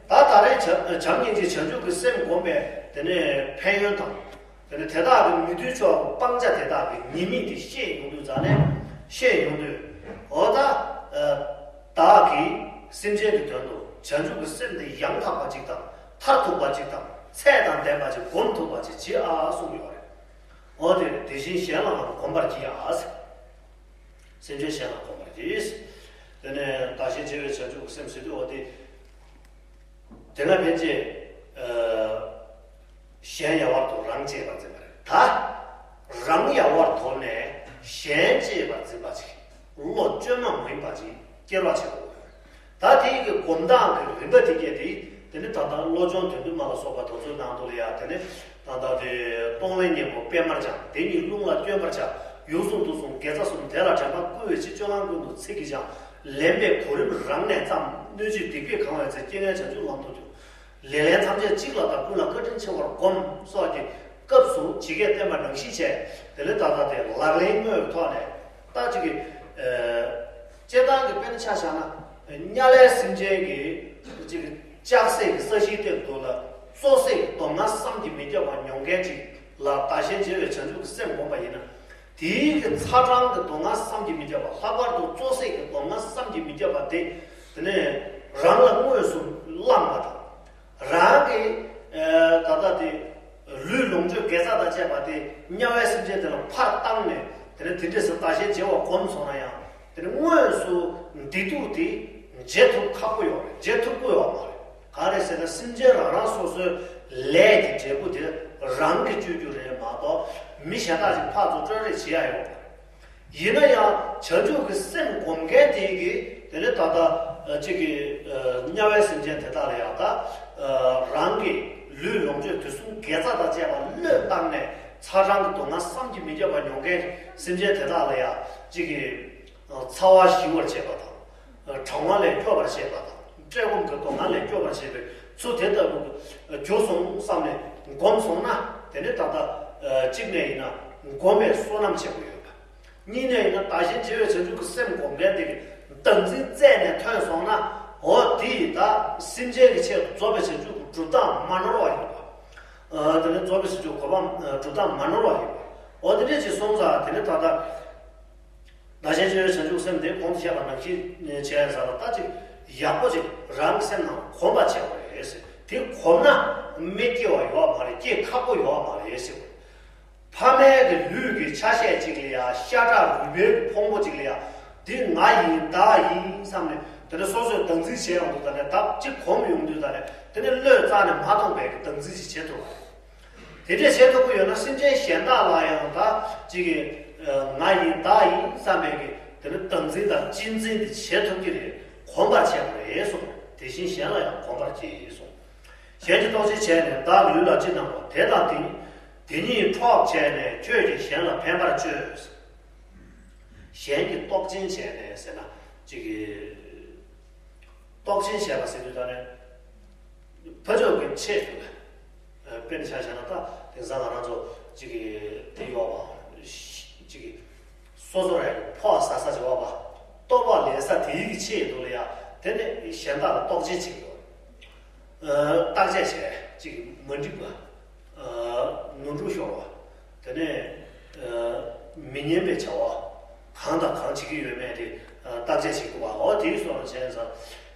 ད་ད་རེས་བྱམས་བྱམས་སྙིང་རྗེ་བྱང་ཆུབ་ཀྱི་སེམས་བསྒོམས་པའི་དེ་ནས་ཕན་ཡོན་དང་། དེ་ནས་དེ་དག་གི་མི་མཐུན་ཕྱོགས་ཀྱི་སྤང་བྱ་དེ་དག་གི་ཉེས་དམིགས་དེ་ཤེས་ཡོང་དུས་ད་ནི། ཤེས་ཡོང་དུས། འོ་ད། ཨ། བདག་གིས་སེམས་ཅན་གྱི་དོན་དུ། བྱང་ཆུབ་ཀྱི་སེམས་དེ་ཡང་དག་པ་ཅིག་དང་མཐར་ཐུག་པ་ཅིག་དང་ཚད་དང་ལྡན་པ་ཅིག་སྒོམ་ཐུབ་པ་ཅིག་བྱེད་ཨ་གསུངས་ཡོད་རེད། འོ་དེ་རེད། དེ་བཞིན་གཞན་ལའང་གོམས་པར་གྱིས་ཨ་ཟེར། སེམས་ཅན་གཞན་ལ་གོམས་པར་གྱིས། དེ་ནས་བདག་གཞན་བརྗེ་བའི་བྱང་ཆུབ་ཀྱི་སེམས་ཟེར་དུས་འོ་དེ། དེ་ལ་ཕན་ཆད། ཨ། གཞན་ཡལ་བར་དོར་རང་གཅེས་པར་འཛིན་པ་རེད་ད། རང་ཡལ་བར་དོར་ནས་གཞན་གཅེས་པར་འཛིན་པ་ཅིག་བློ་བཅོས་མ་མ་ཡིན་པ་ཅིག་སྐྱེ་རོགས་བྱེད་དགོས། ད་དེའི་གི་གོམས་སྟངས་ཀྱི་རིམ་པ་དེ་གས་དེ། དེ་ནི་ད་ལྟ་བློ་སྦྱོང་དོན་བསྡུས་མ་ལ་སོགས་པ་དེ་ཚོའི་ནང་དུ་ལ་ཡ། དེ་ནི་ད་ལྟ་དེ་སྟོང་ལས་ངན་པོ་པད་མར་སྦྱངས། དེ་ཉིད་རླུང་ལ་བསྐྱོན་པར་བྱ། ཡུགས་སུ་འདུག་གསུམ་དགེ་རྩ་གསུམ་དེ་ལ་དྲན་པ་བསྐུལ་བའི་ཕྱིར། སྤྱོད་ལམ་ཀུན་ཏུ་ཚིག་གིས་སྦྱང་། ལེན་པའི་གོ་རིམ་རང་ནས་བརྩམ། སྣོད་བཅུད་སྡིག་པས་གང་བའི་ཚེ། རྐྱེན་ངན་བྱང་ཆུབ་ལམ་དུ་འཇུག་ལས་ལན་ཐམས་ཅད་གཅིག་ལ་དག་ཀུན་ལ་བཀའ་དྲིན་ཆེ་བར་བསྒོམ། སོགས་ཀྱི་སྐབས་སུ་ཇི་སྐད་བསྟན་པ་ནང་བཞིན་བྱས། དེ་ལས་ད་ལྟ་དེ་ལག་ལེན་དངོས་ཀྱི་ཐོག་ནས་ད་ཅིག་གི། ཨ། སྤྱིར་བཏང་གི་དཔེར་ན་ཆ་བཞག་ན། དམྱལ་བའི་སེམས་ཅན་གྱི་ཅིག་གི་ལྕགས་སྲེག་གི་ས་གཞིའི་སྟེང་དུ་ལ་བཙོག་སྲེག་གི་སྡུག་བསྔལ་བསམ་གྱིས་མི་ཁྱབ་པ་མྱོང་མཁན་ཅིག་ལ་བདག་གཞན་བརྗེ་བའི་བྱང་ཆུབ་ཀྱི་སེམས་བསྒོམས་པ་ཡིན་ན། དེའི་གི་ཚ་གྲང་གི་སྡུག་བསྔལ་བསམ་གྱིས་མི་ཁྱབ་པ། ལྷག་པར་དུ་བཙོག་སྲེག་གི་སྡུག་བསྔལ་བསམ་གྱིས་མི་ཁྱབ་པ་དེ། དེ་ནས་རང་ལ་དངོས་སུ་བླངས་པ་དང་། རང་གི། ཨ། ད་ལྟ་དེ་ལུས་ལོངས་སྤྱོད་དགེ་རྩ་དང་བཅས་པ་དེ་དམྱལ་བའི་སེམས་ཅན་དེ་ལ་ཕར་བཏང་ནས། དེ་ནས་དེ་འདྲས་སུ་བདག་གཞན་བརྗེ་བ་བསྒོམས་སོང་ན་ཡང་། དེ་ནས་དངོས་སུ་བདེ་སྡུག་དེ་འབྱེད་ཐུབ་ཁག་པོ་ཡོད་རེད། འབྱེད་ཐུབ་ཀྱི་ཡོད་མ་རེད། ག་རེ་ཟེར་ན། སེམས་ཅན་རང་རང་སོ་སོའི་ལས་ཀྱི་འབྲས་བུ་དེ་རང་གིས་བཅོས་རྒྱུ་རེད་མ་གཏོགས། མི་གཞན་དག་ཅིག་ཕར་ཚུར་སྤྲོད་རེས་བྱེད་ཡ་ཡོད་མ་རེད། ཡིན་ན་ཡང་བྱང་ཆུབ་ཀྱི་སེམས་སྒོམ་མཁན་དེ་གིས་དེ་ནི་ད་ལྟ་ཅིག་གི་དམྱལ་བའི་སེམས་ཅན་དེ་དག་ལ་ཡང་ད་རང་གི་ལུས་ལོངས་སྤྱོད་དུས་གསུམ་དགེ་རྩ་དང་བཅས་པ་བློས་བཏང་ནས། ཚ་གྲང་གི་སྡུག་བསྔལ་བསམ་གྱིས་མི་ཁྱབ་པ་མྱོང་མཁན་སེམས་ཅན་དེ་དག་ལ་ཡང་ཅིག་གི་ཚ་བ་ཞི་བར་བྱེད་པ་དང་། གྲང་བ་ལས་སྐྱོབ་པར་བྱེད་པ་དང་། བཀྲེས་སྐོམ་གྱི་སྡུག་བསྔལ་ལས་སྐྱོབ་པར་བྱེད་པའི་ཚུལ་དེ་ལྟ་བུ་གྱུར་སོང་བསམ་ནས་སྒོམ་སོང་ན། དེ་ནི་ད་ལྟ་གཅིག་ནས་ཡིན་ན་སྒོམ་པའི་བསོད་ནམས་ཆེན་པོ་ཡོད་པ། གཉིས་ནས་ཡིན་ན་བདག་གཞན་བརྗེ་བའི་བྱང་ཆུབ་ཀྱི་སེམས་སྒོམ་མཁན་དེ་གི་བདག་འཛིན་རྩད་ནས་ཐོན་སོང་ན། འོ་དེ་ཡིས་ད་སེམས་ཅན་གྱི་ཆེད་དུ་རྫོགས་པའི་བྱང་ཆུབ་ཀྱི་སྒྲུབ་སྟངས་མ་ནོར་བ་ཡིན་པ། ཨ། དེ་ནས་རྫོགས་པའི་བྱང་ཆུབ་གོ་འཕང་སྒྲུབ་སྟངས་མ་ནོར་བ་ཡིན་པ། འོ་དེ་འདྲས་ཅིག་སོང་ཙང་། དེ་ནས་ད་ལྟ་བདག་གཞན་བརྗེ་བའི་བྱང་ཆུབ་སེམས་དེ་གོང་དུ་བཤད་པ་ནང་བཞིན་བྱས་ཙང་ལ། ད་ཅིག་ཡག་པོ་ཅིག་རང་གི་སེམས་ནང་གོམས་པ་བྱས་པ་རེད་ཟེར། དེ་གོམས་ན་མི་སྐྱེ་བ་ཡོད་མ་རེད། སྐྱེ་ཁག་པོ་ཡོད་མ་རེད་ཟེར། ཕ་མའི་གི་ལུས་ཀྱི་ཆ་ཤས་གཅིག་ལ་ཡ། ཤ་ཁྲག་རུས་པའི་གི་ཕུང་པོ་གཅིག་ལ་ཡ། འདི་ང་ཡིན་བདག་ཡིན་བསམ་ནས། དེ་ནས་སོ་སོས་བདག་འཛིན་བྱས་ཡོང་དུས་ད་ནས། ད་གཅིག་གོམས་ཡོང་དུས་ད་ནས། དེ་ནས་བློས་རྩ་ནས་མ་ཐོངས་པའི་གི་བདག་འཛིན་ཞིག་བྱེད་ཐུབ་པ་རེད། དེ་འདྲས་བྱེད་ཐུབ་ཀྱི་ཡོད་ན། སེམས་ཅན་གཞན་དག་ལ་ཡང་ད་གཅིག་གི་ང་ཡིན་བདག་ཡིན་བསམ་པའི་གི་དེ་ནས་བདག་འཛིན་དང་གཅེས་འཛིན་དེ་བྱེད་ཐུབ་ཀྱི་རེད། གོམས་པར་བྱས་པ་རེད་གསུངས། དེ་བཞིན་གཞན་ལ་ཡང་གོམས་པར་གྱིས་གསུངས། གཞན་གྱི་རྟོག་ཅན་བྱས་ནས། བདག་གི་ལུས་ལ་ཅི་སྣང་བ། དེ་དང་དེ་ཉིད་དེ་ཉིད་འཕྲོག་བྱས་ནས། ཁྱོད་ཀྱིས་གཞན་ལ་ཕན་པར་སྤྱོད། གཞན་གྱི་རྟོག་ཅན་བྱས་ནས་ཟེར་ན། ཅིག་གི་རྟོག་ཅན་བྱས་པ་ཟེར་དུས་ད་ནས་ཕ་ཕྱོགས་ཀྱི་ཆེད་དུ་ལ། དཔེར་ན་ཆ་བཞག་ན། ད་དེང་སང་ང་རང་ཚོ་ཅིག་གི་དེ་ཡོད་པ། ཅིག་གི་སོ་སོ་རང་གི་ཕོགས་ཟ་ས་ཅིག་ཡོད་པ། ལྟོ་ཕོགས་ལེན་ས་དེའི་གི་ཆེད་དུ་ལ་ཡ། དེ་ནས་གཞན་དག་ལ་རྟོག་ཅན་བྱེད་ཀྱི་ཡོད། ཨ། བརྟག་དཔྱད་བྱས། ཅིག་མ་འགྲིག་པ། ཨ། ནོར་འཁྲུལ་ཤོར་བ། དེ་ནས། ཨ། མི་སྙན་པའི་བྱ་བ་གང་དང་གང་བྱེད་ཀྱི་ཡོད་མེད་དེ། ཨ། བརྟག་དཔྱད་བྱེད་དགོས་པ། འོ་དེའི་བཟོ་འདྲ་བྱས་ཙང་།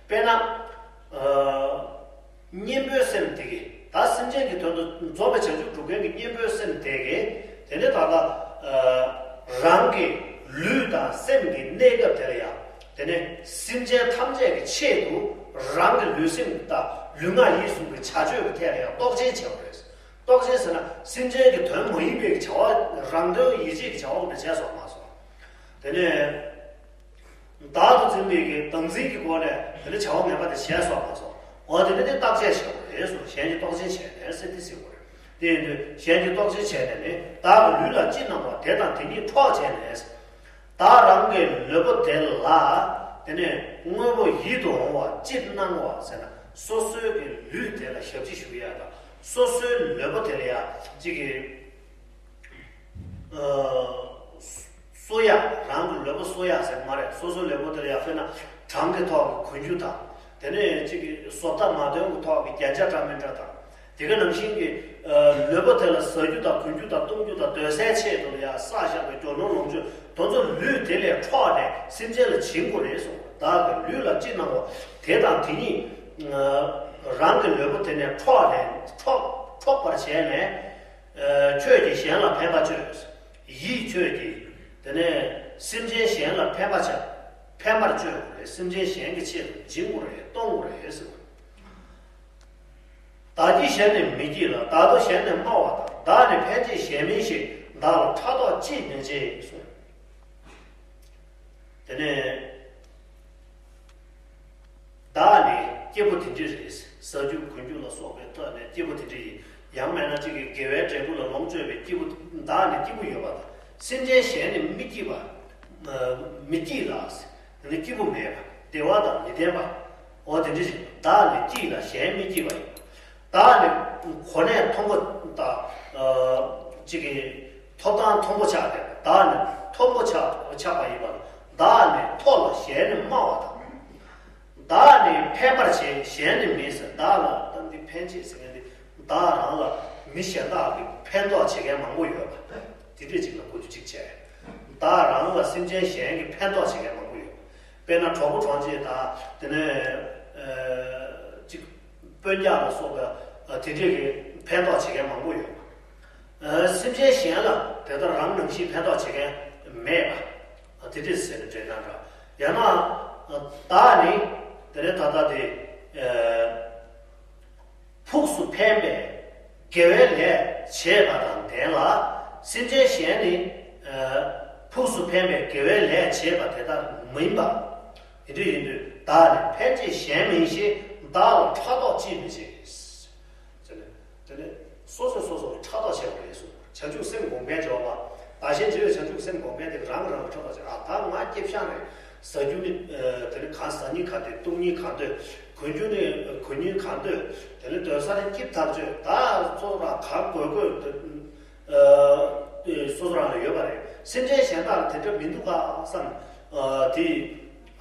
དཔེར་ན། ཨ། གཉེན་པོའི་སེམས་དེ་གིས། ད་སེམས་ཅན་གྱི་དོན་དུ་རྫོགས་པའི་བྱང་ཆུབ་སྒྲུབ་མཁན་གྱི་གཉེན་པོའི་སེམས་དེ་གིས། དེ་ནས་ད་ལྟ། ཨ། རང་གི་ལུས་དང་སེམས་ཀྱི་གནས་སྐབས་དེ་ལ་ཡང་། དེ་ནས་སེམས་ཅན་ཐམས་ཅད་ཀྱི་ཆེད་དུ་རང་གི་ལུས་སེམས་དང་ལུས་ངག་ཡིད་གསུམ་གྱི་བྱ་སྤྱོད་ཀྱི་ཐད་ལ་ཡང་རྟོག་ཅན་བྱས་པ་རེད། རྟོག་ཅན་ཟེར་ན། སེམས་ཅན་གྱི་དོན་མ་ཡིན་པའི་བྱ་བ། རང་དོན་ཡིད་བྱེད་ཀྱི་བྱ་བ་ཁོ་ན་བྱས་སོང་མ་སོང་། དེ་ནས་བདག་ཏུ་འཛིན་པའི་གི་བདག་འཛིན་གྱི་སྒོ་ནས་དེ་ནས་བྱ་བ་ངན་པ་དེ་བྱས་སོང་མ་སོང་། འོ་དེ་ནི་དེ་བརྟག་དཔྱད་བྱས་པ་རེད་གསུངས། གཞན་གྱི་རྟོག་ཅན་བྱས་ནས་ཟེར་དེ་ཟེར་བ་རེད། དེ་ཡིན་དུས་གཞན་གྱི་རྟོག་ཅན་བྱས་ནས་ནི། བདག་གི་ལུས་ལ་ཅི་སྣང་བ། དེ་དང་དེ་ཉིད་འཕྲོག་བྱས་ནས། བདག་རང་གི་ལུས་པོ་དེ་ལ། དེ་ནས་དངོས་པོ་ཡིད་དུ་འོང་བ་ཅི་སྣང་བ་ཟེར་ན། སོ་སོའི་གི་ལུས་དེ་ལ་ཞབས་ཕྱི་ཞུ་ཡ་དང་། སོ་སོའི་ལུས་པོ་དེ་ལ་ཡ་གཅིག་གི། ཨ། གསོ་ཡ། རང་གི་ལུས་པོ་གསོ་ཡ་ཟེར་མ་རེད། སོ་སོའི་ལུས་པོ་དེ་ལ་ཡ། དཔེར་ན་གྲང་གི་ཐོག་གི་གོན་རྒྱུ་དང་། དེ་ནས་གཅིག་གི་བཟོ་ལྟ་མ་བདེ་བའི་ཐོག་གི་རྒྱན་ཆ་འདྲ་མི་འདྲ་དང་། དེ་ག་ནང་བཞིན་གྱི། ཨ། ལུས་པོ་དེ་ལ་ཟ་རྒྱུ་དང་གོན་རྒྱུ་དང་བཏུང་རྒྱུ་དང་སྡོད་སའི་ཆེད་དུ་ལ་ཡ་བསགས་བཞག་པའི་རྒྱུ་ནོར་ལོངས་སྤྱོད་དེ་ཚོ་ལུས་དེ་ལས་འཕྲོག་ནས་སེམས་ཅན་ལ་བྱིན་དགོས་རེད་གསུངས། བདག་གི་ལུས་ལ་ཅི་སྣང་བ། དེ་དང་དེ་ཉིད་ རང་གི་ལུས་པོ་དེ་ནས་འཕྲོག་ནས་འཕྲོག་འཕྲོག་པར་བྱས་ནས། ཁྱོད་ཀྱིས་གཞན་ལ་ཕན་པ་སྤྱོད། ཡིད་ཁྱོད་ཀྱིས་དེ་ནས་སེམས་ཅན་གཞན་ལ་ཕན་པ་བྱ། ཕན་པར་སྤྱོད་དགོས་རེད། སེམས་ཅན་གཞན་གྱི་ཆེད་དུ་སྦྱིན་དགོས་རེད། གཏོང་དགོས་རེད་ཟེར། བདག་གིས་གཞན་ནི་མི་བགྱིད་ལ། བདག་ཏུ་གཞན་ནི་སྨྲ་བ་དང་། བདག་ནི་ཕན་བྱེད་གཞན་མིན་ཞེས། བདག་ལ་ཕྲག་དོག་ཅིས་མི་བྱེད་གསུངས། དེ་ནས་བདག་ནི་སྐྱེས་བུ་དེ་འདྲ་རེད། ཟ་རྒྱུ་གོན་རྒྱུ་ལ་སོགས་པའི་ཐོག་ནས་སྐྱེས་བུ་དེ་འདྲ་ཡིན། ཡང་མིན་ན་གཅིག་གིས་དགེ་བའི་འབྲས་བུ་ལ་ལོངས་སྤྱོད་པའི་སྐྱེས་བུ། བདག་ནི་སྐྱེས་བུ་ཡོད་པ་དང་། སེམས་ཅན་གཞན་ནི་མི་སྐྱིད་པ། མི་སྐྱིད་ལ། དེ་ནི་སྐྱིད་པོ་མེད་པ། བདེ་བ་དང་མི་ལྡན་པ། འོ་དེ་འདྲ་ཞིག་བདག་ནི་སྐྱིད་ལ་གཞན་མི་སྐྱིད་པ་ཡིན། བདག་ནི་གོ་གནས་མཐོན་པོ་དང་། གཅིག་གིས་ཐོབ་ཐང་མཐོན་པོ་ཆགས་ཏེ། བདག་ནི་མཐོན་པོ་ཆགས་ཆགས་པ་ཡིན་པ། བདག་ནི་མཐོ་ལ་གཞན་ནི་དམའ་བ་དང་། བདག་ནི་ཕན་པར་བྱེད་གཞན་ནི་མིན་ཟེར། བདག་ལ་ད་འདི་ཕན་བྱེད་ཟེར་མཁན་འདི། བདག་རང་ལ་མི་གཞན་དག་གིས་ཕན་ཐོགས་བྱེད་མཁན་མང་པོ་ཡོད་པ། དེ་འདྲས་ཅིག་ལ་གོ་རྒྱུ་གཅིག་བྱས། བདག་རང་ལ་སེམས་ཅན་གཞན་གྱིས་ཕན་ཐོགས་བྱེད་མཁན་མང་པོ་ཡོད། དཔེར་ན་གྲོགས་པོ་གྲོགས་མཆེད་དང་། དེ་ནས་ཨ་ཅིག་དཔོན་རྒྱགས་ལ་སོགས་པ་དེ་འདྲས་ཀྱིས་ཕན་ཐོགས་བྱེད་མཁན་མང་པོ་ཡོད། ཨ་སེམས་ཅན་གཞན་ལ་དེ་ལྟར་རང་ནང་བཞིན་ཕན་ཐོགས་བྱེད་མཁན་མེད་པ། ཨ་དེ་འདྲས་ཟེར་ནས་འདྲེན་ན་འདྲ། ཡང་ན་ཨ་བདག་ནི་དེ་ནས་ད་ལྟ་དེ་ཨ་ཕུགས་སུ་ཕན་པའི་དགེ་བའི་ལས་བྱེད་པ་དང་ལྡན་ལ། སེམས་ཅན་གཞན་ནི་ཨ་ཕུགས་སུ་ཕན་པའི་དགེ་བའི་ལས་བྱེད་པ་དེ་ལྟར་མིན་པ། དེ་འདྲ་ཡིན་དུས་བདག་ནི་ཕན་བྱེད་གཞན་མིན་ཞེས། བདག་ལ་ཕྲག་དོག་ཅིས་མི་བྱེད། དེ་ནས་དེ་ནས་སོ་སོས་སོ་སོར་ཕྲག་དོག་བྱེད་པ་རེད་གསུངས། བྱང་ཆུབ་སེམས་སྒོམ་མཁན་སྦྱོར་བ། བདག་གཞན་བརྗེ་བའི་བྱང་ཆུབ་སེམས་སྒོམ་མཁན་དེ་རང་གིས་རང་ལ་ཕྲག་དོག་བྱེད། ཨ་ད་ང་སྐྱེ་ཤ་རེད། ཟ་རྒྱུ་ནི་ཨ་དེ་ནི་གང་ཟ་སྙིང་ག་འདོད། བཏུང་སྙིང་ག་འདོད། གོན་རྒྱུ་ནི་གོན་སྙིང་ག་འདོད། དེ་ནི་སྡོད་ས་ནི་སྐྱིད་ཐག་ཆོད། ད་ཚོ་ར་ག་དགོས་དགོས་དེ་ཨ་སོ་སོ་རང་ལ་ཡོད་པ་རེད། སེམས་ཅན་གཞན་དག་ལ་དེ་འདྲ་མི་འདུག་ག་བསམ། ཨ་དེ་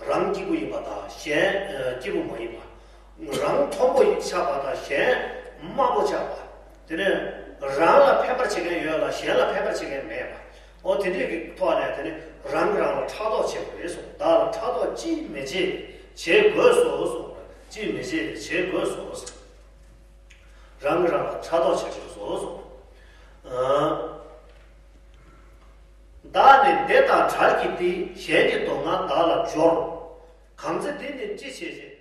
རང་སྐྱིད་པོ་ཡིན་པ་དང་གཞན་ཨ་སྐྱིད་པོ་མ་ཡིན་པ། རང་མཐོན་པོ་ཆགས་པ་དང་གཞན་དམའ་པོ་ཆགས་པ། དེ་ནས་རང་ལ་ཕན་པར་བྱེད་མཁན་ཡོད་ལ་གཞན་ལ་ཕན་པར་བྱེད་མཁན་མེད་པ། འོ་དེ་འདྲས་ཀྱི་ཐོག་ནས་དེ་ནས་རང་གིས་རང་ལ་ཕྲག་དོག་བྱེད་དགོས་གསུངས། བདག་ལ་ཕྲག་དོག་ཅིས་མི་བྱེད། བྱེད་དགོས་སོ་གསུངས། ཅིས་མི་བྱེད་དེ་བྱེད་དགོས་སོ་གསུངས། རང་གིས་རང་ལ་ཕྲག་དོག་བྱེད་དགོས་སོ་གསུངས། ཨ་བདག་ནི་བདེ་དང་བྲལ་གྱི་སྟེ། གཞན་གྱི་སྡུག་བསྔལ་བདག་ལ་སྦྱོར། གང་ཚེ་འདི་ནི་ཅི་བྱེད་ཅེས།